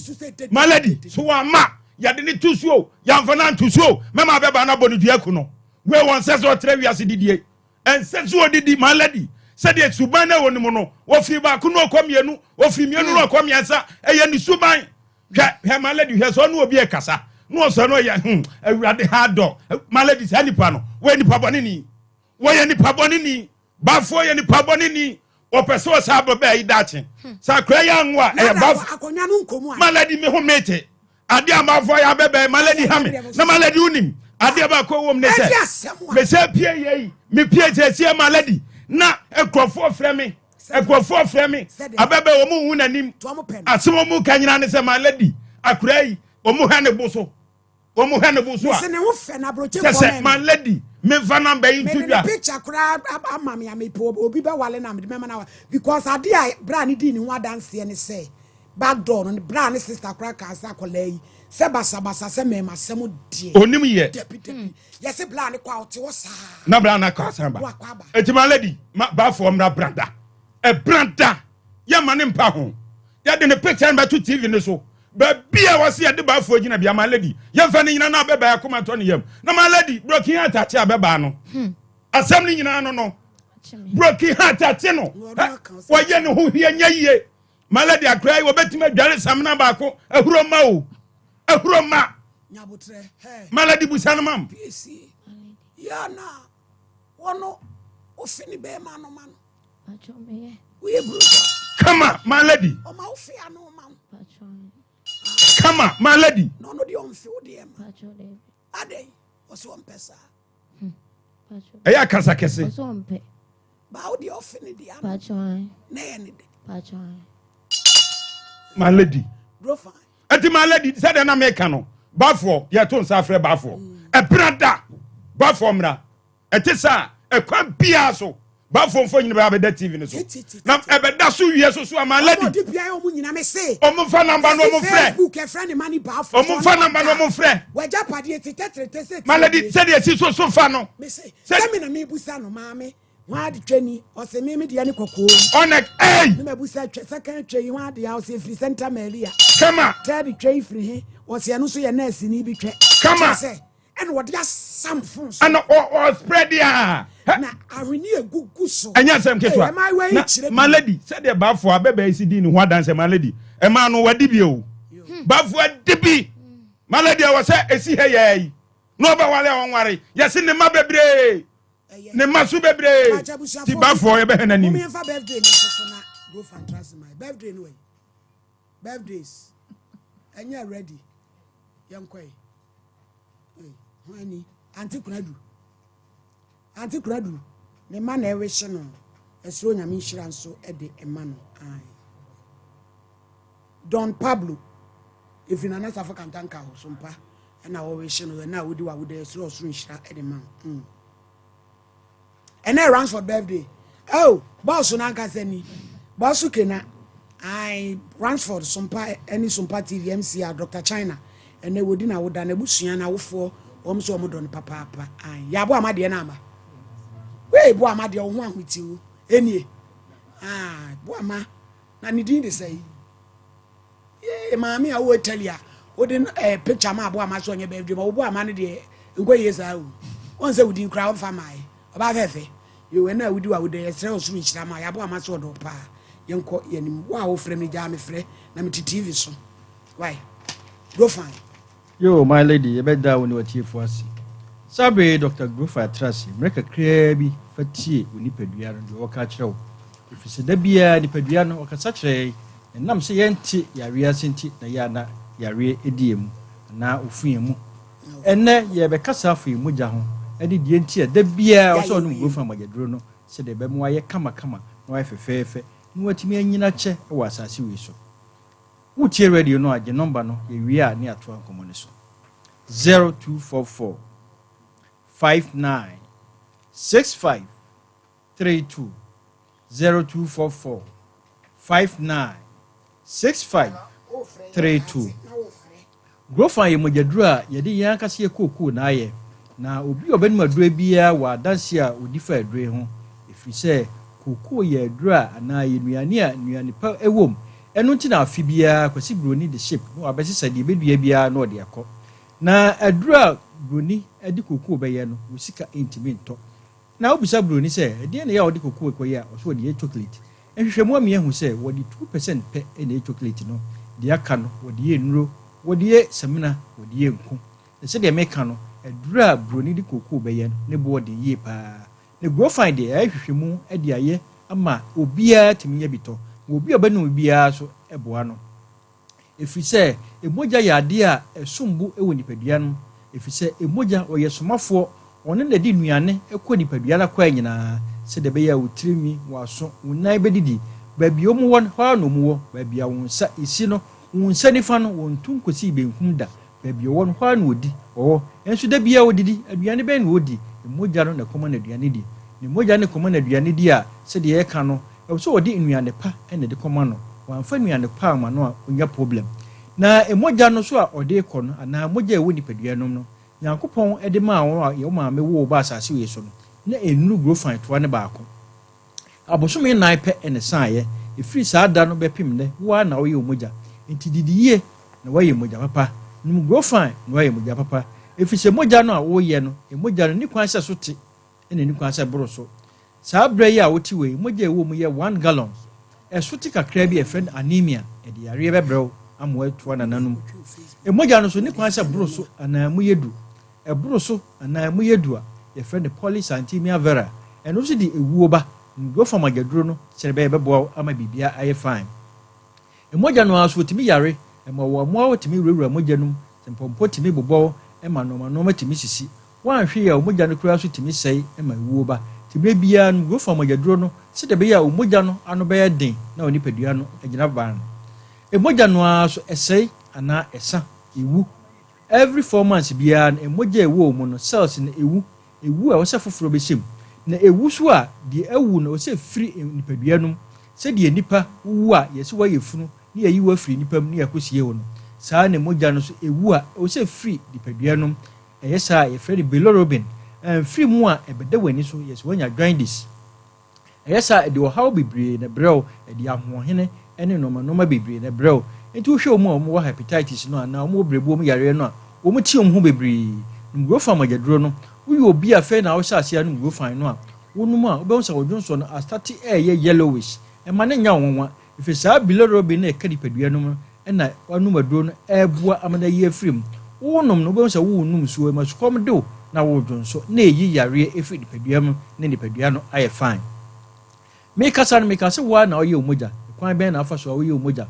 my lady so wamma yɛde ne to suo yɛamfa no anto suo mɛma abɛba no abɔ no dua ku no wei wɔn sɛ sɛ ɔtrɛ wiase didie ɛnsɛ sɛ ɔdidi my lady sɛdeɛ suban no ɛwɔ ne mu no wɔfiri baako no ɔkɔ mmienu wɔfiri mmienu no ɔkɔ mmiɛnsa ɛyɛ ne suban. Hwɛ hwɛ my lady hwɛ sɛ ɔne obi ɛkasa na ɔsɔ no ɔyɛ hmm awurade ha dɔ my lady saa nipa no wɔyɛ nipa bɔne ni wɔyɛ nipa bɔne ni bafoɔ yɛ nipa bɔne ni ɔpɛ sɛ ɔsa abɔ bɛɛ yi daakye hmm. sɛ akora yɛ anwo a ɛyɛ bafo my lady me ho mete adeɛ a bafoɔ yɛ abɛbɛɛ my lady ha me na my lady wonim adeɛ baako wɔ mu ne sɛ mesɛ pie yɛ yi mepie sɛ ɛsiɛ my lady na nkurɔfoɔ frɛ me Nkurɔfoɔ frɛ me abɛbɛ wɔn nhu n'anim. Asɛm wɔn ka nyinaa ne sɛ my lady akora yi wɔn hwɛ ne bo so wɔn hwɛ ne bo so a. Mese ne ho fɛ na aburokye fɔ mɛn. Sɛ my lady memfa namba yi nto dwa. Mede ne picture koraa ama me a mepɛ obi bɛwale na mede mɛma no because ade a bra ne dii ne ho adanseɛ ne sɛ back door no bra ne sister koraa kaa sɛ akwadaa yi sɛ basabasa sɛ mɛma asɛm deɛ. Onim yɛ. Dabi dabi. Yɛse bla ne kɔ a ɔte hɔ saa. Na bla na kɔ asan ba. Eti ma lady ma baafoɔ mmra brada. Ɛbrada yɛ ma ne mpa ho. Yɛde ne picture no bɛto TV ne so. Baabi a wɔse yɛde baafoɔ gyina bia ma lady. Yɛmfa ne nyina na abɛbaa akoma ntɔ ne yam. Na ma lady broken heart akye abɛbaa no. Hmm. Asɛm ne nyinaa no no. Broken heart akye no. Wɔyɛ ne ho hwee nyɛ yie. Ma lady akora yi wɔbɛtumi adware samina baako ahuro ma o. Ahuro ma. Nyabotrɛ hɛ. Malady busa no mam. Piesie. Ya na wɔno ofe ne bɛrima no ma no. Pacho meyɛ. Woyɛ brutal. Kama malady. Ɔma wofe ano ma wo. Pacho. Kama malady. Na ɔno deɛ ɔmfe wo deɛ ma. Pacho deɛ. Adɛn ɔsɛ ɔmpɛ saa. Hmm. Pacho. Ɛyɛ akasa kɛse. Ɔsɛ ɔmpɛ. Baa wo deɛ ɔfe ne deɛ ano. Pacho. Na ɛyɛ ne de. Pacho. My lady. Bro fine. Eti my lady sɛdeɛ na meka no bafoɔ yɛto nsa afrɛ bafoɔ ɛbra da bafoɔ mmra ɛte saa ɛkwan biara so bafoɔ mfo nyina bɛba bɛda tv no so na ɛbɛda so wie so so a my lady ɔmo biara ɔmo nyina me se ɔmo fa namba no ɔmo frɛ Facebook ɛfrɛ ne ma ne bafoɔ ɔmo fa namba no ɔmo frɛ wagya padeɛ ti tɛtɛrɛtɛ sɛ my lady sɛdeɛ si so so fa no me se sɛ me na mebusa no maame Hwan ade twɛ ni? Ɔse me me deɛ ne kɔkɔɔ yi. Ɔnɛ ei! Ne mabusa twɛ second twɛ yi hwan adeɛ a ɔse efiri Santa Maria. Kama! Third twɛ yi firi he? Ɔse ɛno nso yɛ nurse ni bi twɛ. Kama! Kyerɛ sɛ ɛna ɔde asam phone so. Ɛna ɔ ɔ spread a. Na ahwene egugu so. Ɛnyɛ asɛm ketewa. Ee ɛmaa wei Na kyerɛ my bi. lady sɛdeɛ baafoɔ abɛbɛɛ si di ne ho adanseɛ my lady ɛmaa no wadi bi o. Baafoɔ adi bi. My lady ɛwɔ sɛ esi ha yɛɛ yi na ɔbɛwale a ɔnware yɛse ne mma bebree. Ne mma so bebree ti bafoɔ yɛbɛhwɛ n'anim. Mom yɛmfa birthday no nso so na go fantastic my birthday no wɔ birthdays ɛnyɛ ready yɛnkɔ yi ho ani ante kunadu ante kunadu ne mma na ɛwehye no ɛsoro nyame nhyira nso ɛde ɛma no ae Don Pablo ɛfiri Nana Safo Kantanka hɔ so mpa ɛna wɔwehye no ɛna a wodi w'awoda ɛsrɛ ɔsoro nhyira ɛde ma wo mm. ɛnɛ Ransford birthday oh bɔɔso no ankasa ni bɔɔso kena ai Ransford Sompa ɛne Sompa TV MCR Dr. China ɛnɛ wɔdi n'awoda n'abusua n'awofoɔ wɔn nso wɔn dɔ no papaapa ai yɛabo ama deɛ no ama wei bo ama deɛ wo ho ahomete o ɛnie ah bo ama Na ne din de sɛn? Yee, maame a wowɔ Italy a wode eh, picture ma aboa ma so ɔnyɛ birthday ma woboa ma no deɛ nkɔ yie saa o. Wɔn sɛ wo din koraa wɔmfa maae. Ɔbaa fɛfɛ. Yo, ɛna a wodi wa wodɛ yɛsrɛ ɔsoro nhyira ma yɛaboa ma so ɔdɔ paa. Yɛnkɔ yɛnim. Wo a wofrɛ me gyaa me frɛ na mete TV so. Why? Go fine. Yoo my lady yɛbɛda wo ne w'atiefo ase. Saa bere yi Dɔkta Grufa atra ase mmerɛ kakraa bi fa tie wo nipadua no deɛ ɔreka akyerɛ wo. Ɛfiri sɛ da biara nipadua no ɔkasa kyerɛ yɛn na ɛnam sɛ yɛnte yareɛ ase nti na yɛ a na yareɛ di yɛn mu anaa ɔfu yɛn mu. Ɛnnɛ yɛrebɛkasa afa yɛn mogya ho ne deɛ nti a da biara ɛwɔ sɛ wonom Grufa mogyaduro no sɛdeɛ ɛbɛma woayɛ kamakama na woayɛ fɛfɛɛfɛ na woatumi anyini akyɛ wɔ asase wei so. Wotie radio no a, gye nɔmba no, yɛwie a ne yɛatoa nkɔmmɔ no so. 0244 59 65 32 0244 59 65 32 Grofan yɛ mogyaduro a yɛde yɛn ankasa yɛ kookoo na ayɛ, na obi a ɔbɛnom aduro biara wɔ adanse a ɔdi fa aduro yi ho, ɛfiri sɛ kookoo yɛ aduro a anaa ɛyɛ nnuane a nnuane pa wɔ mu. Ɛno nti na afe biara Kwasi Broni de ship na wabɛsesa deɛ ɛbɛdua biara na ɔde akɔ. Na aduro a Broni de kookoo bɛyɛ no, wo sika ntumi ntɔ. Na wobisa Broni sɛ, ɛdeɛn na ɛyɛ a ɔde kookoo kɔyɛ a, ɔse ɔde yɛ chocolate. Nhwehwɛmu ama yɛahu sɛ wɔde 2% pɛ na ɛyɛ chocolate no. Deɛ aka no, wɔde yɛ nnuro, wɔde yɛ samina, wɔde yɛ nku. Na sɛdeɛ meka no, aduro a buroni de kookoo bɛyɛ no, ne bo ɔden yie pa ara. Na Grofine deɛ, yɛayɛ nhwehwɛmu de ayɛ ama obiara tumi nya bi tɔ. Na obi a ɔbɛnom biara nso, ɛboa no. Ɛfiri sɛ, mogya yɛ adeɛ a ɛsom bo wɔ nipadua no mu, ɛfiri sɛ mogya, ɔyɛ somafoɔ, ɔno na ɛde nnuane kɔ nipadua no akwaa nyinaa, sɛdeɛ ɛbɛyɛ a wo tirinwi, w'aso, wo nan bɛdidi. Baabi a wɔwɔ no, hɔ ara na wɔwɔ, baabi a wo nsa si no, wo nsa nifa no, wɔntu nkɔsii benkum da, baabi a ɔwɔ no, hɔ ara na ɔdi, ɔwɔ. Nanso da biara ɔdidi, aduane bɛn na ɔdi? Mogya no na ɛkɔma no aduane di. Ne mogya no kɔma no aduane di a, sɛdeɛ yɛka no, Ɛwɔ sɛ wɔde nnuane pa na ɛde kɔma no. Wamfa nnuane pa amma no a, ɔnya problem. Na mogya no nso a ɔde rekɔ no, anaa mogya a ɛwɔ nipadua no mu no, Nyankopɔn de maa wɔn a wɔn maame woo baa asase wei so no, na ɛnnuru grofan toa no baako. Abosome nnan pɛ na ɛsaeɛ. Ɛfiri saa da no bɛpem nnɛ, wo ara na woyɛ wo mogya. Enti didi yie na woayɛ mogya papa. Nom grofan na woayɛ mogya papa. Ɛfiri sɛ mogya no a woreyɛ no, mogya no, nni kwan sɛ so te, ɛna ɛnni kwan sɛ ɛboro so. Saa berɛ yi a wote wei, mogya a ɛwɔ mu yɛ one gallon. Ɛso te kakraa bi a yɛfrɛ no anemia, ɛde yareɛ bɛbrɛ wo ama woatoa nananom. Mogya no nso, ɛnni kwan sɛ ɛboro so anaa ɛmu yɛ du. Ɛboro so anaa ɛmu yɛ du a, yɛfrɛ no polycythemia vera. Ɛno nso de ewuo ba. Nnuro fa mogyaduro no sɛdeɛ ɛbɛyɛ ɛbɛboa wo ama biribiara ayɛ fine. Mogya no ara nso, wɔtumi yare, ɛma mmoawa tumi wurawura mogya no mu, mpɔmpɔ tumi bobɔ wo, ɛma nnoɔma nnoɔma tumi sisi. Woanhwe yie a, wo mogya no koraa nso tumi sɛe ma ewuo ba. Nti berɛ biara no, wura fa mogyaduro no sɛdeɛ ɛbɛyɛ a wo mogya no ano bɛyɛ den na wo nipadua no agyina ban. Mogya no ara nso, ɛsɛe anaa ɛsa, ɛwu. Every 4 months biara no, mogya a ɛwɔ wo mu no, cells no, ɛwu. Ɛwu a, ɛwɔ sɛ foforɔ bɛhyɛ mu. Na ɛwu nso a, deɛ awu no, ɛwɔ sɛ ɛfiri nipadua no mu. Sɛdeɛ nipa wowu a, yɛse woayɛ funu na yɛayi wo afiri nipa mu na yɛakɔsie wo no, saa ara na mogya no nso, ɛwu a, ɛwɔ sɛ ɛfiri nipadua no mu. Ɛyɛ saa a, yɛfrɛ no bilirubin. Amfiri mu a, ɛbɛda w'ani so, yɛse woanya jaundice. Ɛyɛ saa a, ɛde ɔhaw bebree na ɛbrɛ wo, ɛde ahoɔhene ne nnoɔma nnoɔma bebree na ɛbrɛ wo. Enti wohwɛ wɔn a wɔwɔ hepatitis no anaa wɔwɔ berɛboɔ mu yareɛ no a, wɔte wɔn ho bebree. Nom Grofan mogyaduro no. Woyɛ obi a afei na wohyɛ aseɛ anom Grofan no a, wonom a, wobɛhu sɛ wo dwonsɔ no astate reyɛ yellowish. Ɛma no nyɛ wo nwanwa, ɛfiri saa bilirubin no a ɛka nipadua no mu no na woanom aduro no reboa ama no ayi afiri mu. Wonom no, wobɛhu sɛ worenom nsuo, ɛma sukɔm de wo na woredwonsɔ, na ɛyi yareɛ firi nipadua mu na nipadua no ayɛ fine. Mekasa no, meka sɛ wo ara na woyɛ wo mogya. Kwan bɛn na wofa so a woyɛ wo mogya?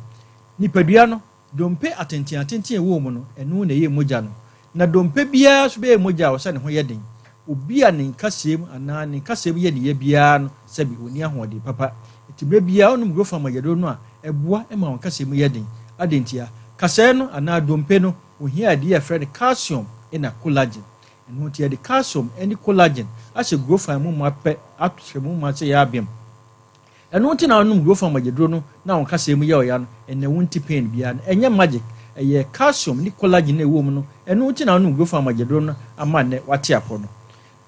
Nipadua no, dompe atenten atenten a ɛwɔ mu no, ɛno na ɛyɛ mogya no. Na dompe biara nso bɛyɛ mogya a ɔsɛ ne ho yɛ den. Obi a ne nkasɛɛ mu anaa ne nkasɛɛ mu yɛ ne ya biara no, sɛbe ɔnni ahoɔden papa. Enti berɛ biara wonom Grofan mogyaduro no a, ɛboa ma wo nkasɛɛ mu yɛ den. Adɛn ntia? Kasɛɛ no anaa dompe no, ɔhia adeɛ a yɛfrɛ no calcium na collagen. Ɛno nti yɛde calcium ne collagen ahyɛ Grofan mu ma pɛ, ahyɛ mu ma sɛ yɛabem. Ɛno nti na wonom Grofan mogyaduro no na wo nkasɛɛ mu yɛ ɔya no, ɛnnɛ wonte pain biara no. Ɛnyɛ magic, ɛyɛ calcium ne collagen a ɛwɔ mu no, ɛno nti na wonom Grofan mogyaduro no ama nnɛ woate apɔ no.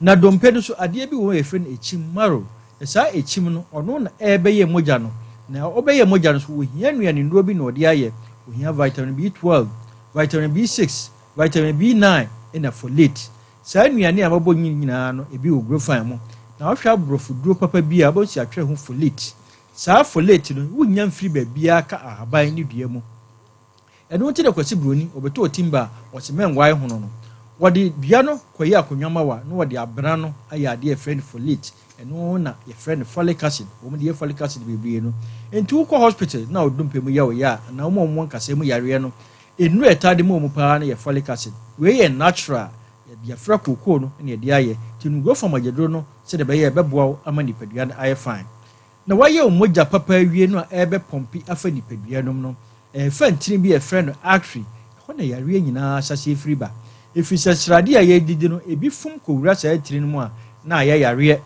Na dompe no nso, adeɛ bi wɔ mu a yɛfrɛ no ekyim, marrow, na saa ekyim no, ɔno na ɛrebɛyɛ mogya no. Na ɔbɛyɛ mogya no nso, wɔhia nnuanennuro bi na ɔde ayɛ, wɔhia vitamin B12, vitamin B6, vitamin B9 ɛna folate. Saa nnuane a mabɔ yi nyinaa no, ebi wɔ Grofan mu. Na wohwɛ aborɔfo duro papa bi a, wobɛhu sɛ yɛatwerɛ ho folate. Saa folate no, wonnya mfiri baabiara ka ahaban ne dua mu. Ɛno nti na Kwasi Broni, ɔbɛtɔɔ timber a, ɔse mɛnwae hono no. Wɔde dua no kɔyɛ akonnwa ma wo a, na wɔde abena no ayɛ adeɛ a yɛfrɛ no folate. Ɛno na yɛfrɛ no folic acid. Wɔde yɛ folic acid bebree no. Nti wokɔ hospital na wo dompe mu yɛ wo ya a, anaa wɔn a wɔwɔ nkasɛɛ mu yareɛ no, Nnuru a ɛtaa de ma wɔn paa no yɛ folic acid. Wei yɛ natural, yɛde afra kookoo no na yɛde ayɛ. Nti nom Grofam agyaduro no sɛdeɛ ɛbɛyɛ a ɛbɛboa wo ama nipadua no ayɛ fine. Na woayɛ wo mogya papa awie no a ɛrebɛpɔmpe afa nipadua no mu no, ɛrefa ntini bi a yɛfrɛ no artery, ɛhɔ na yareɛ nyinaa ahyɛaseɛ firi ba. Ɛfiri sɛ sradeɛ a yɛredidi no, ebi fom kɔwura saa ntini no mu a, na ayɛ yareɛ.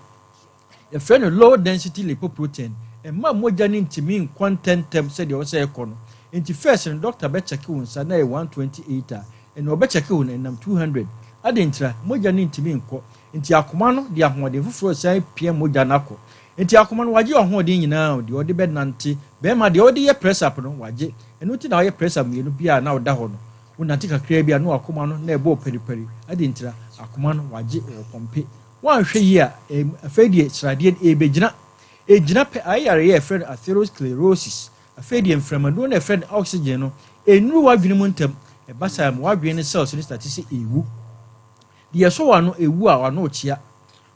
Yɛfrɛ no low density lipoprotein. Ɛmma mogya no ntumi nkɔ ntɛmntɛm sɛdeɛ ɛwɔ sɛ ɛkɔ no. Nti first no doctor bɛkyɛke wo nsa na ɛyɛ 128 a, ɛnna ɔbɛkyɛke wo no ɛnam 200. Adɛn ntira? Mogya no ntumi nkɔ. Nti akoma no de ahoɔden foforɔ resan pia mogya no akɔ. Nti akoma no wagye ɔhoɔden nyinaa o, deɛ ɔde bɛnante, bɛrima deɛ ɔde yɛ press up no wagye. Ɛno nti na woyɛ press up mmienu bi a na woda hɔ no. Wonante kakraa bi a na wakoma no na ɛbɔ paripari. Adɛn ntira? Akoma no wagye, ɔɔpɔmpe. Woanhwɛ yie a, afei deɛ sradeɛ no ɛrebɛgyina. Ɛgyina pɛ, ayɛ yareɛ a yɛfrɛ no atherosclerosis. Afei deɛ mframaduro no a yɛfrɛ no oxygen no, ɛnnuru w'adwene mu ntɛm. Ɛba saa a, ɛma w'adwene no cells no starte sɛ ɛrewu. Deɛ ɛsɔ w'ano, ɛwu a, w'ano rekyea.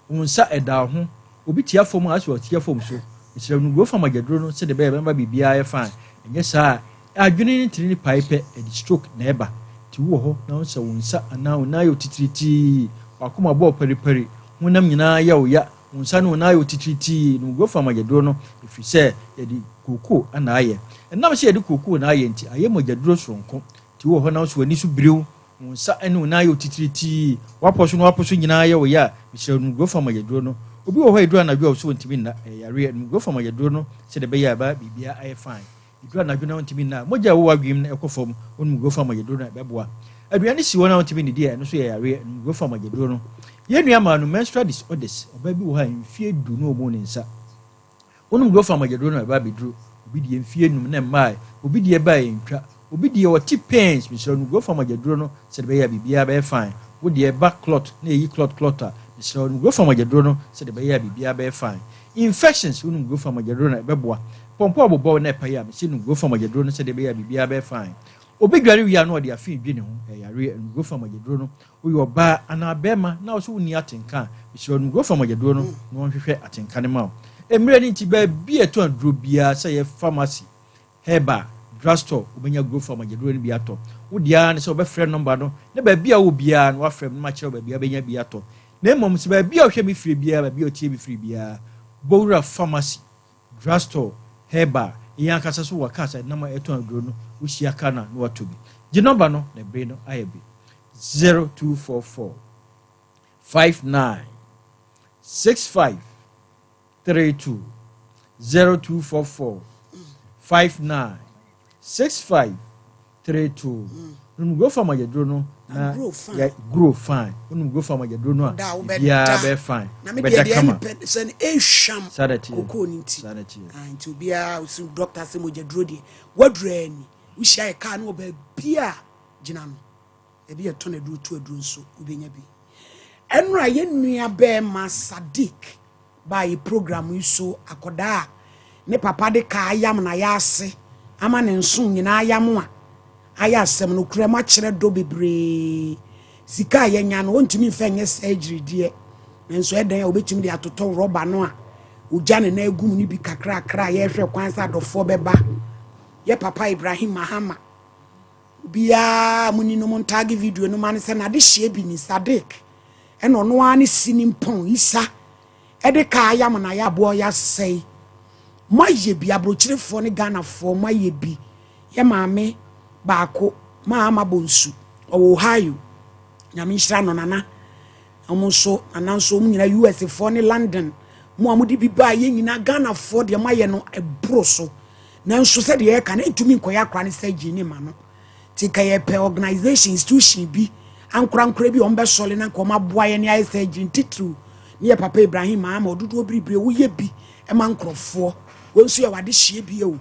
Wo nsa ɛda wo ho. Obi tia fam a, asɛ ɔtia fam so. Mesrɛ wo, nom Grofa mogyaduro no sɛdeɛ ɛbɛyɛ a ɛbɛma biribiara ayɛ fine. Ɛnyɛ saa a, adwene ne ntini no pae pɛ, ɛde stroke na ɛba. Nti wowɔ hɔ na wohu sɛ wo nsa anaa wo nan ayɛ wo titiritii, w'akoma bɔ wo paripari, honam nyinaa yɛ wo ya, wo nsa ne wo nan ayɛ wo titiritii, nom Grofa mogyaduro no, ɛfiri sɛ yɛde kookoo na ayɛ. Ɛnam sɛ yɛde kookoo na ayɛ nti, ayɛ mogyaduro soronko. Nti wowɔ hɔ na wo sɛ w'ani so biri wo, Wo nsa ne wo nan yɛ wo titiritii, w'apɔ so ne w'apo so nyinaa yɛ wo ya a, mesrɛ wo nom Grofam ayaduro no. Obi wɔ hɔ a ɛduru anadwo a ɔse ɔntumi nna, ɛyɛ yareɛ, nom Grofam ayaduro no sɛdeɛ ɛbɛyɛ a ɛbɛma biribiara ayɛ fine. Ɛduru anadwo na wontumi nna a, mogya a ɛwɔ w'adwenem no ɛkɔ fam, wonom Grofam ayaduro no a ɛbɛboa. Aduane si hɔ na wontumi nnidi a, ɛno nso yɛ yareɛ, nom Grofam ayaduro no. Yɛn nua maa no menstrual disorders, ɔbaa bi wɔ hɔ a mfeɛ du na ɔmuu ne nsa. Wonom Grofa mogyaduro no a ɛba abɛduru obi deɛ mfie num na ɛmmae, obi deɛ ɛbae ɛntwa, obi deɛ ɔte pains, mesrɛ wo nom Grofa mogyaduro no sɛdeɛ ɛbɛyɛ a biribiara bɛyɛ fine, wo deɛ ɛba clot na ɛyi clot clot a, mesrɛ wo nom Grofa mogyaduro no sɛdeɛ ɛbɛyɛ a biribiara bɛyɛ fine. Infections, wonom Grofa mogyaduro no a ɛbɛboa. Pɔmpɔ a ɔbobɔ wo na ɛpae a, mese nom Grofa mogyaduro no sɛdeɛ ɛbɛyɛ a biribiara bɛyɛ fine. Obi dware wie a na ɔde afe redwi ne ho, ɛyɛ yareɛ, nom Grofa mogyaduro no. Woyɛ ɔbaa anaa bɛɛma na wosɛ wonni atenka a, mesrɛ wo nom Grofa mogyaduro no na wɔnhwehwɛ atenka no ma wo. Mmerɛ no nti, baabi a ɛtɔn aduro biara, sɛ ɛyɛ pharmacy, herbal, drugstore, wobɛnya Grofa mogyaduro no bi atɔ. Wo deɛ ara ne sɛ wobɛfrɛ nɔmba no na baabi a wowɔ biara no woafrɛ me na makyerɛ wo baabi a wobɛnya bi atɔ. Na mmom sɛ baabi a wohwɛ me firi biara, baabi a wotie me firi biara, bɔ wura pharmacy, Drugstore, herbal, yɛn ankasa so wɔ cars a yɛnam a yɛtɔn aduro no, wohyia car no a na watɔ bi. Gye nɔmba no na bere no ayɛ bi. 0244 59 65 32 0244 59 65 32 Wonim grow farm ayɛduro no na yɛ grow fine. Wonim grow farm ayɛduro no a biribiara bɛyɛ fine. Na me deɛ deɛ mepɛ sɛ no ɛhwam kokoo no nti. Ah, nti obiara osi doctor sɛ mogya duro deɛ waduro ani. Wohyia yɛ kaa no wɔ baabi a gyina no. Ebi yɛ tɔn aduro tu aduro nso wobɛnya bi. Ɛnora yɛ nua bɛɛma Sadiq baa yɛ program yi so akɔdaa a ne papa de kaa ayam na yɛ ase ama ne nso nyinaa ayam a ayɛ asɛm no kura mu akyerɛ dɔ bebree sika a yɛnya no ɔntumi mfa nyɛ surgery deɛ nanso ɛdɛn a obɛtumi de atotɔ rɔba no a ogya ne nan agu mu no bi kakrakra a yɛhwɛ kwan sɛ adɔfoɔ bɛba yɛ papa Ibrahim Mahama Obiara a muni no montaage video no ma no sɛ n'adehyeɛ bi ni Sadiq ɛna ɔno ara ne sini mpɔn Isa ɛde kaa ayam na ayɛ aboɔ yɛasɛe moayɛ bi aburokyerefoɔ ne Ghanafoɔ moayɛ bi yɛ maame baako maa ama bonsu ɔwɔ Ohio nyame nhyira no nana wɔn nso nana nso wɔn nyinaa US foɔ ne London mo a mode bi baa yɛ nyinaa Ghanafoɔ deɛ moayɛ no ɛboro so Nanso sɛdeɛ yɛka no ɛntumi nkɔyɛ akora ne surgery ne ma no nti nka yɛpɛ organization institution bi ankorankora bi a wɔbɛsɔle na nka wɔaboa yɛn ne ayɛ surgery ntitiriw ne yɛ papa Ibrahim Mahama ɔdodoɔ biribire woyɛ bi ma nkurɔfoɔ wɔn nso yɛ wade hyeɛ bi o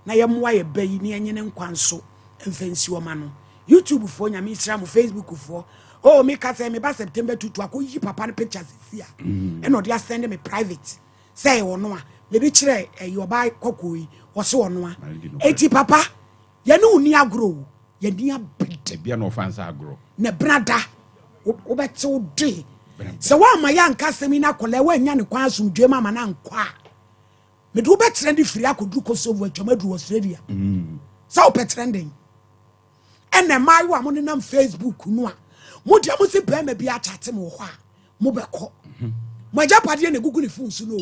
na yɛmmoa yɛ ba yi ne yɛnye ne nkwa nso mfa nsi ɔma no YouTube foɔ nyame nhyira mo Facebook foɔ oh meka sɛ meba September tutu akɔyi papa no pictures si a ɛna ɔde asɛnde me private Sɛ ɛyɛ ɔno a, mede kyerɛ ɛyi ɔbaa kɔkɔɔ yi, ɔse ɔno a. Eti papa, yɛne wo ni agorɔ o, yɛni abere. Ebia na ɔfa nsa agorɔ. Na brada, wobɛte wo de. Sɛ woamma yɛanka asɛm yi na akwadaa woannya ne kwan asomdwoe ma ama no ankɔ a, mede wobɛtrɛnde firi akɔduru Kosovo atwam aduru Australia. Sɛ wopɛ trɛnding. Ɛna mmaayewa a monenam Facebook no a, mo deɛ mo se bɛrima bi akyate mo wɔ hɔ a, mobɛkɔ mo agyapadeɛ na egugu ne fon so no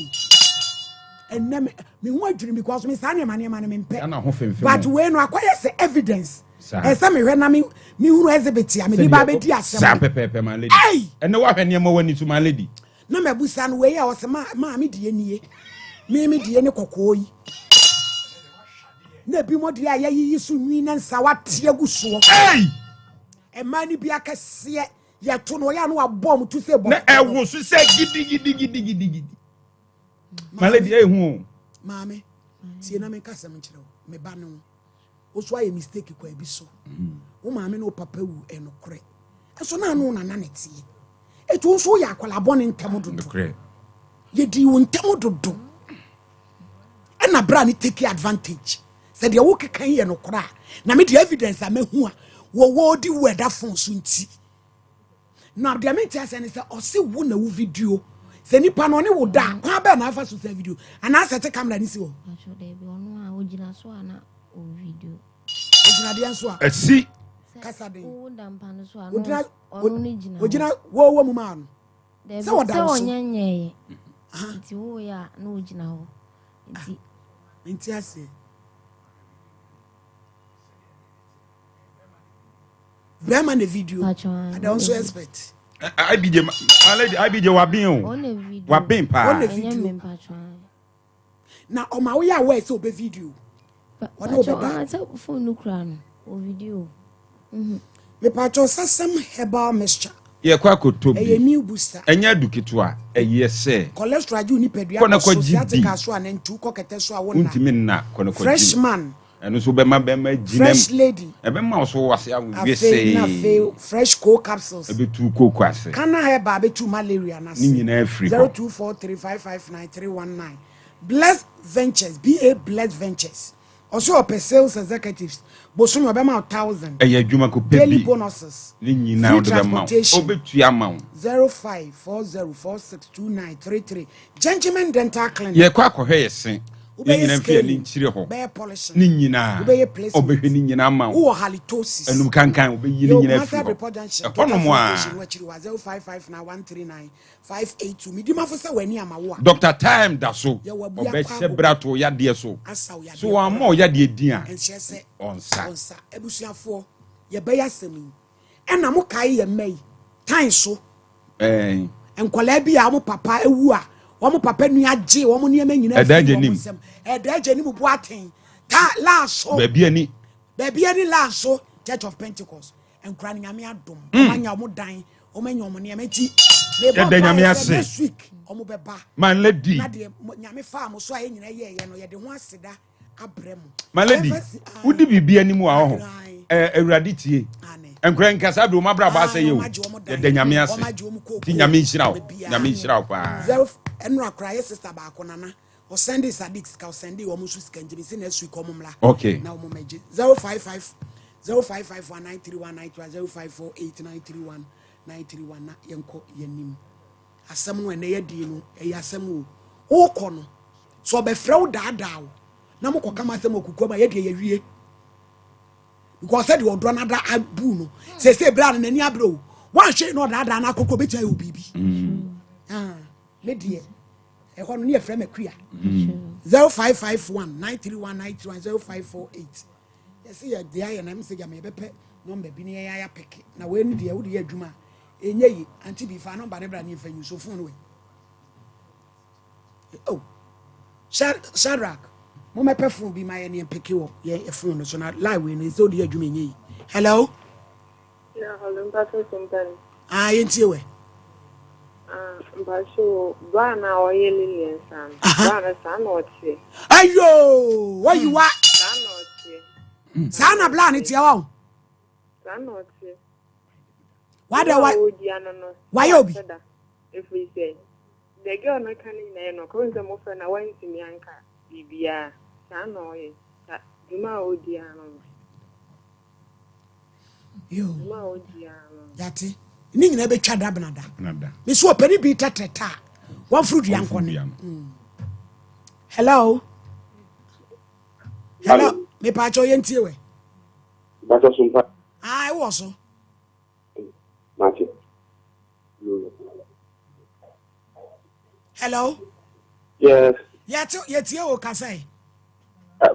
ɛnɛ me me ho adwiri because me saa nneɛma nneɛma no mempɛ but wei no akɔyɛ sɛ evidence ɛsɛ mehwɛ na me mehunu exhibit a mede ba abɛdi asɛm saa pɛpɛɛpɛ my lady ɛnɛ woahwɛ nneɛma w'ani so my lady na mabusa no wei a ɔsɛ maa maa me deɛ nie me me deɛ ne kɔkɔɔ yi na ebi mo deɛ a yɛyiyi so nwi ne nsa wate agu soɔ mmaa no bi akɛseɛ Yɛto no ɔyɛ a na wabɔ ɔmo to sɛ bɔ. Na ɛwo so sɛ gidigidigidigidi. My lady ɛyɛ hu o. Maame, tie na menka asɛm nkyerɛ wo. Me ba ne wo. Wo so ayɛ mistake kwan bi so. Wo maame ne wo papa wu ɛnokorɛ. Ɛso na ano nana ne teɛ. Eti wo nso woyɛ akwadaa bɔne ntɛm dodo. Nokorɛ. Yɛdii wo ntɛm dodo. Ɛna bra ne take advantage. Sɛ deɛ wokeka yi yɛ nokorɛ a, na me deɛ evidence a mahu a wɔwɔ di wo ɛda phone so nti. Na deɛ mente aseɛ ne sɛ ɔse wo na wo video. Sɛ nipa no ɔne wo da a, kwan bɛn na afa so sɛ video? Anaasɛ te camera ne si hɔ? Mpakyɛ daabi, ɔno a ogyina so a na ɔvideo. Ogyina deɛ nso a? Asi. Kasa den. Wo da mpa no so a na Ogyina ɔno ne gyina hɔ. Ogyina wo wɔ mu maa no. Daabi, Sɛ ɔda sɛ wo so. ɔnyɛ nyɛɛyɛ. Nti woyɛ a na ogyina hɔ. Nti. Nti aseɛ. Bɛrima na video. Ada nso expert. IBJ my lady IBJ waben o. Waben paa. Ɔna video. Na ɔma woyɛ aware sɛ ɔbɛ video. Ɔne ɔbɛda. Sɛ phone no kura no, o video. Mepatwɔ sasam herbal mixture. Yɛkɔ akɔtɔ bi. Ɛyɛ new booster. Ɛnyɛ adu ketewa. Ɛyɛ sɛ. Cholesterol agye wo nipadua Kɔ na kɔ so, kɔgye bi. sciatica so a nantu kɔ kɛtɛ so a wo nna. Wontumi nna. Kɔ na kɔgye Fresh bi. man. Ɛno nso bɛma bɛma gyina mu. Fresh lady. Ɛbɛma wo so wase awo Afei na afei wesee. fresh cold capsules. Ɛbɛtu kooko ase. Kana herbal bɛtu malaria no ase. Ne nyinaa firi hɔ. 0243559319. Bless Ventures, BA Bless Ventures. Ɔse ɔpɛ sales executives bosome ɔbɛma wo thousand. Ɛyɛ adwuma ko pɛ bi. Daily bonuses. Ne nyinaa Free ɔde bɛma wo. transportation. Ɔbɛtua ama wo. 0540462933 Gentleman Dental Clinic. Yɛkɔ akɔhwɛ yɛ se. Yɛn Wobɛyɛ nyinaa mfi ani scaling. nkyire hɔ. Bɛyɛ polishing. Ne nyinaa. Wobɛyɛ placement. Ɔbɛhwɛ ne nyinaa ama wo. Wowɔ halitosis. Anum kankan ɔbɛyi ne Yɛwɔ nyinaa Kumasi afiri hɔ. Abrepɔ Junction. Ɛhɔ Total nom Filling a. Station no akyiri hɔ a 0559 139 582 Medi mafo sɛ w'ani ama wo a. Doctor Time da so Yɛwɔ abua ɔbɛhyɛ kwago. bra to yadeɛ so. Asa wo yadeɛ So wamma koraa. ɔyadeɛ din a, Ɛnkyerɛ sɛ ɔnsa. ɔnsa. Abusuafoɔ, yɛbɛyɛ asɛm yi. Ɛna mo kae yɛn mma yi, time so. Ɛɛn. Nkwadaa bi a wɔn papa awu a, wɔn papa nua gye wɔn nneɛma nyinaa Ɛda firi agya wɔn nim. nsam. Ɛda agya nim Boateng. Ta laa so. Baabi ani. Baabi ani laa so. Church of Pentecost. Nkura no nyame adom. Wɔn anya wɔn dan, wɔn anya wɔn nneɛma nti. Mebɔ Yɛda Nyame mpaeɛ sɛ ase. next week wɔn bɛba. My lady. Na deɛ nyame faa mo so a yɛn nyinaa yɛɛyɛ no yɛde ho aseda abrɛ mo. My lady, Yɛmfa si- ae. wodi biribi anim a ɔho. Ae. Ɛ Awurade tie. Aane. Nkura nkasa bere wɔn abrabɔ Ae, asɛe o. wɔn agye wɔn dan. Yɛda Nyame ase. Wɔn agye wɔn kookoo. Nti Nyame nhyira wo. Baabiara. Nyame nhyira wo paa. Zero ɛnora koraa yɛ sister baako nana ɔsɛnde Sadiq sika ɔsɛnde wɔn nso sika nti mesi next week wɔn mmra. Okay. Na wɔn mmɛgye 055 055 193 193 0548 931 931 na yɛnkɔ yɛnim. Asɛm no ɛnɛ yɛdie no ɛyɛ asɛm o. Wokɔ no sɛ ɔbɛfrɛ wo daadaa wo na mokɔka ma asɛm wɔ kukuo ma yɛdeɛ yɛwie. Because sɛdeɛ ɔdɔ no ada abu no sɛsɛ berɛ a no n'ani aberɛ o woanhwɛ na ɔdaadaa no akɔkɔ bɛtumi ayɛ wo biribi. Ah, me deɛ ɛhɔ no ne yɛfrɛ me akua 0551 931 931 0548 yɛsɛ yɛde ayɛ na mesɛ gyama yɛbɛpɛ nɔmba bi ne yɛyɛ ayɛ pɛke na wei no deɛ wode yɛ adwuma a ɛnyɛ yi ante bi fa nɔmba ne bra ne yɛmfa nyi so phone wei oh Shadrach mommɛpɛ phone bi ma yɛ ne yɛmpɛke wɔ yɛ phone no so na line wei no ɛsɛ wode yɛ adwuma ɛnyɛ yi hello. Yeah, hello, mpacho simpani. Ah, yɛntie wɛ. Ah, mpacho, bra na ɔyɛ Lilian saa no. Bra no saa na ɔteɛ. Ayo, wayiwa. Saa na ɔteɛ. Saa na bra no teɛ wa o. Saa na ɔteɛ. Wada wa. Wayɛ obi. Ɛfiri sɛ, the girl no ka ne nyinaa yɛ nɔkorɛ sɛ mofrɛ na wantumi anka biribiara. Saa na ɔyɛ. Dwuma a ɔdi ano no. Yate ne nyinaa bɛtwa da benada me so ɔpɛne bi tɛtrɛta a wɔmforo dua nkɔ ne hello hello mepaakyɛ yɛntie wɛ ah wɔ so hello yes yɛte yɛtie o kasa yi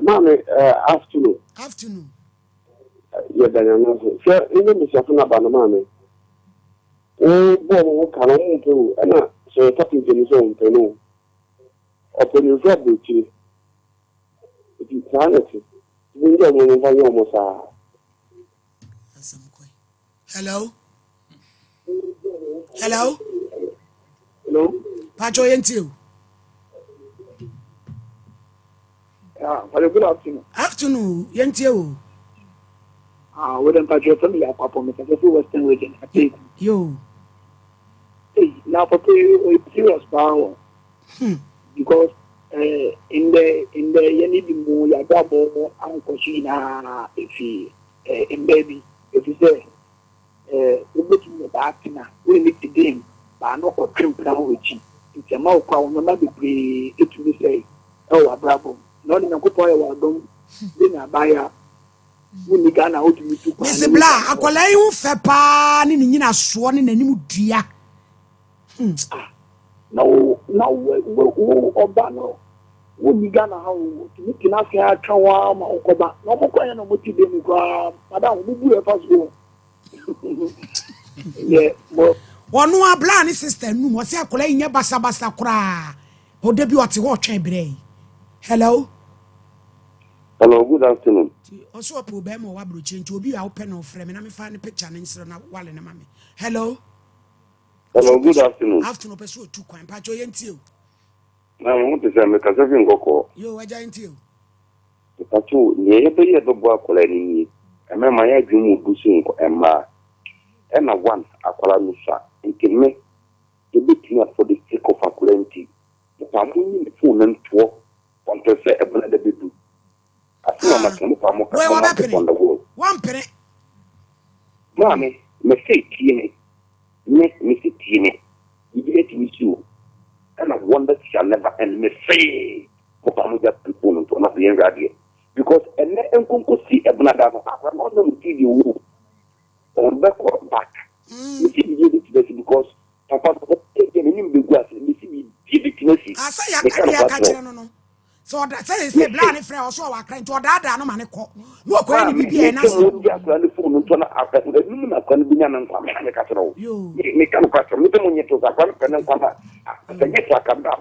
maame afternoon afternoon yɛda nyame ase hwɛ ne mbesiafo no aba no maame wo bɔ ɔmo ho ka no ɔmo mpɛ o ɛna sɛ ɔyɛ kapinta ni sɛ ɔmpɛ no o ɔpɛ ne nfu aburokyire nti saa na ɛte mo ngya ɔmo mo mfa nyɛ ɔmo saa. Hello hello hello patro yɛn ti o. Yeah, hello, good afternoon. Afternoon, yɛn ti o. Ah, wo dem patro fam yɛ akwapɔ me kasa fi Western Region Ateku. Yo. Hey, na papa yi o serious paa o. Because in the in the yɛne bi mu yɛabrabɔ ankɔ so nyinaa efi mmaa bi efisɛ wobɛtumi ne baa tena wo ne ne te den baa no ɔtwe mpena wɔ akyi nti ɛma wo kora wo nneɛma bebree etumi sɛe ɛwɔ w'abrabɔ mu na ɔne Nyankopɔn ayɛ w'adom bɛnya abaayewa wonni Ghana wotumi tu kwan Mese bla akwadaa yi ho fɛ paa ne ne nyinasoɔ ne n'anim dua. Ah, na wo na wo wo ɔba no wonni Ghana ha o tumi tena ase atwa wɔn ara ma wokɔba na wɔn kɔ yɛ na wɔn ti dan mu koraa madam wɔn bu ɛfa so o yɛ mo. Ɔno abla ne sister num ɔsɛ akwadaa yi nyɛ basabasa koraa ɔda bi ɔte hɔ ɔtwɛn brɛ yi hello. Hello, good afternoon. Ɔsɛ ɔpɛ ɔbɛrima ɔwɔ aburokyire nti obi a wopɛ no frɛ me na mefa ne picture ne nsrɛ na wale ne ma me hello. Hello, good afternoon. Afternoon, ɔpɛ sɛ ɔtu kwan mpakyɛ ɔyɛ ntie o. Na me ho te sɛ mekasa fi nkɔkɔɔ. Yo, agya ntie o. Mepakyɛ o, nea yɛbɛyɛ ɛbɛboa akwadaa no nie. Mmarima yɛ adwene mu du sen mmaa. Ɛna one, akwadaa no sua. Nti me, yɛbɛtumi a for the sake of akwadaa nti, mepaa mo nyi ne phone no ntoɔ until sɛ ɛbɛn da bɛdu. Asɛm a maka no, mepaa mo ka, mo mark it on the wall. Wampene. Maame, mese tie me. Me, mese tie me. Biribi atumi si o. Ɛna wonders shall never end. Mese, mopa mo gya phone nto na afei yɛnhwɛ adeɛ. Because ɛnɛ nkonko si ɛbena da no, akora na ɔnyɛ mo TV o. Ɔbɛkɔ back. Mese biribi bɛtumi asi because papa no ɔbɛyɛ n'anim bɛgu ase. Mese biribi bɛtumi asi. Asa Meka yɛaka no deɛ kwa aka kyerɛ kyerɛ wo. no no. Sɛ ɔda sɛ sɛ bla ne frɛ ɔso ɔwɔ akra nti ɔdaadaa no ma ne kɔ. Na ɔkɔyɛ ne Maame, biribi a ɛyɛ mese n'asɛm. mo gye akora ne phone no ntɔ na ɛnum na akora no bɛnya ne nkwa. Me na meka kyerɛ wo. Yo. Meka no kwa kyerɛ wo. Mese mo nye to sɛ akora no pɛ ne nkwa ma sɛ nye to aka bra.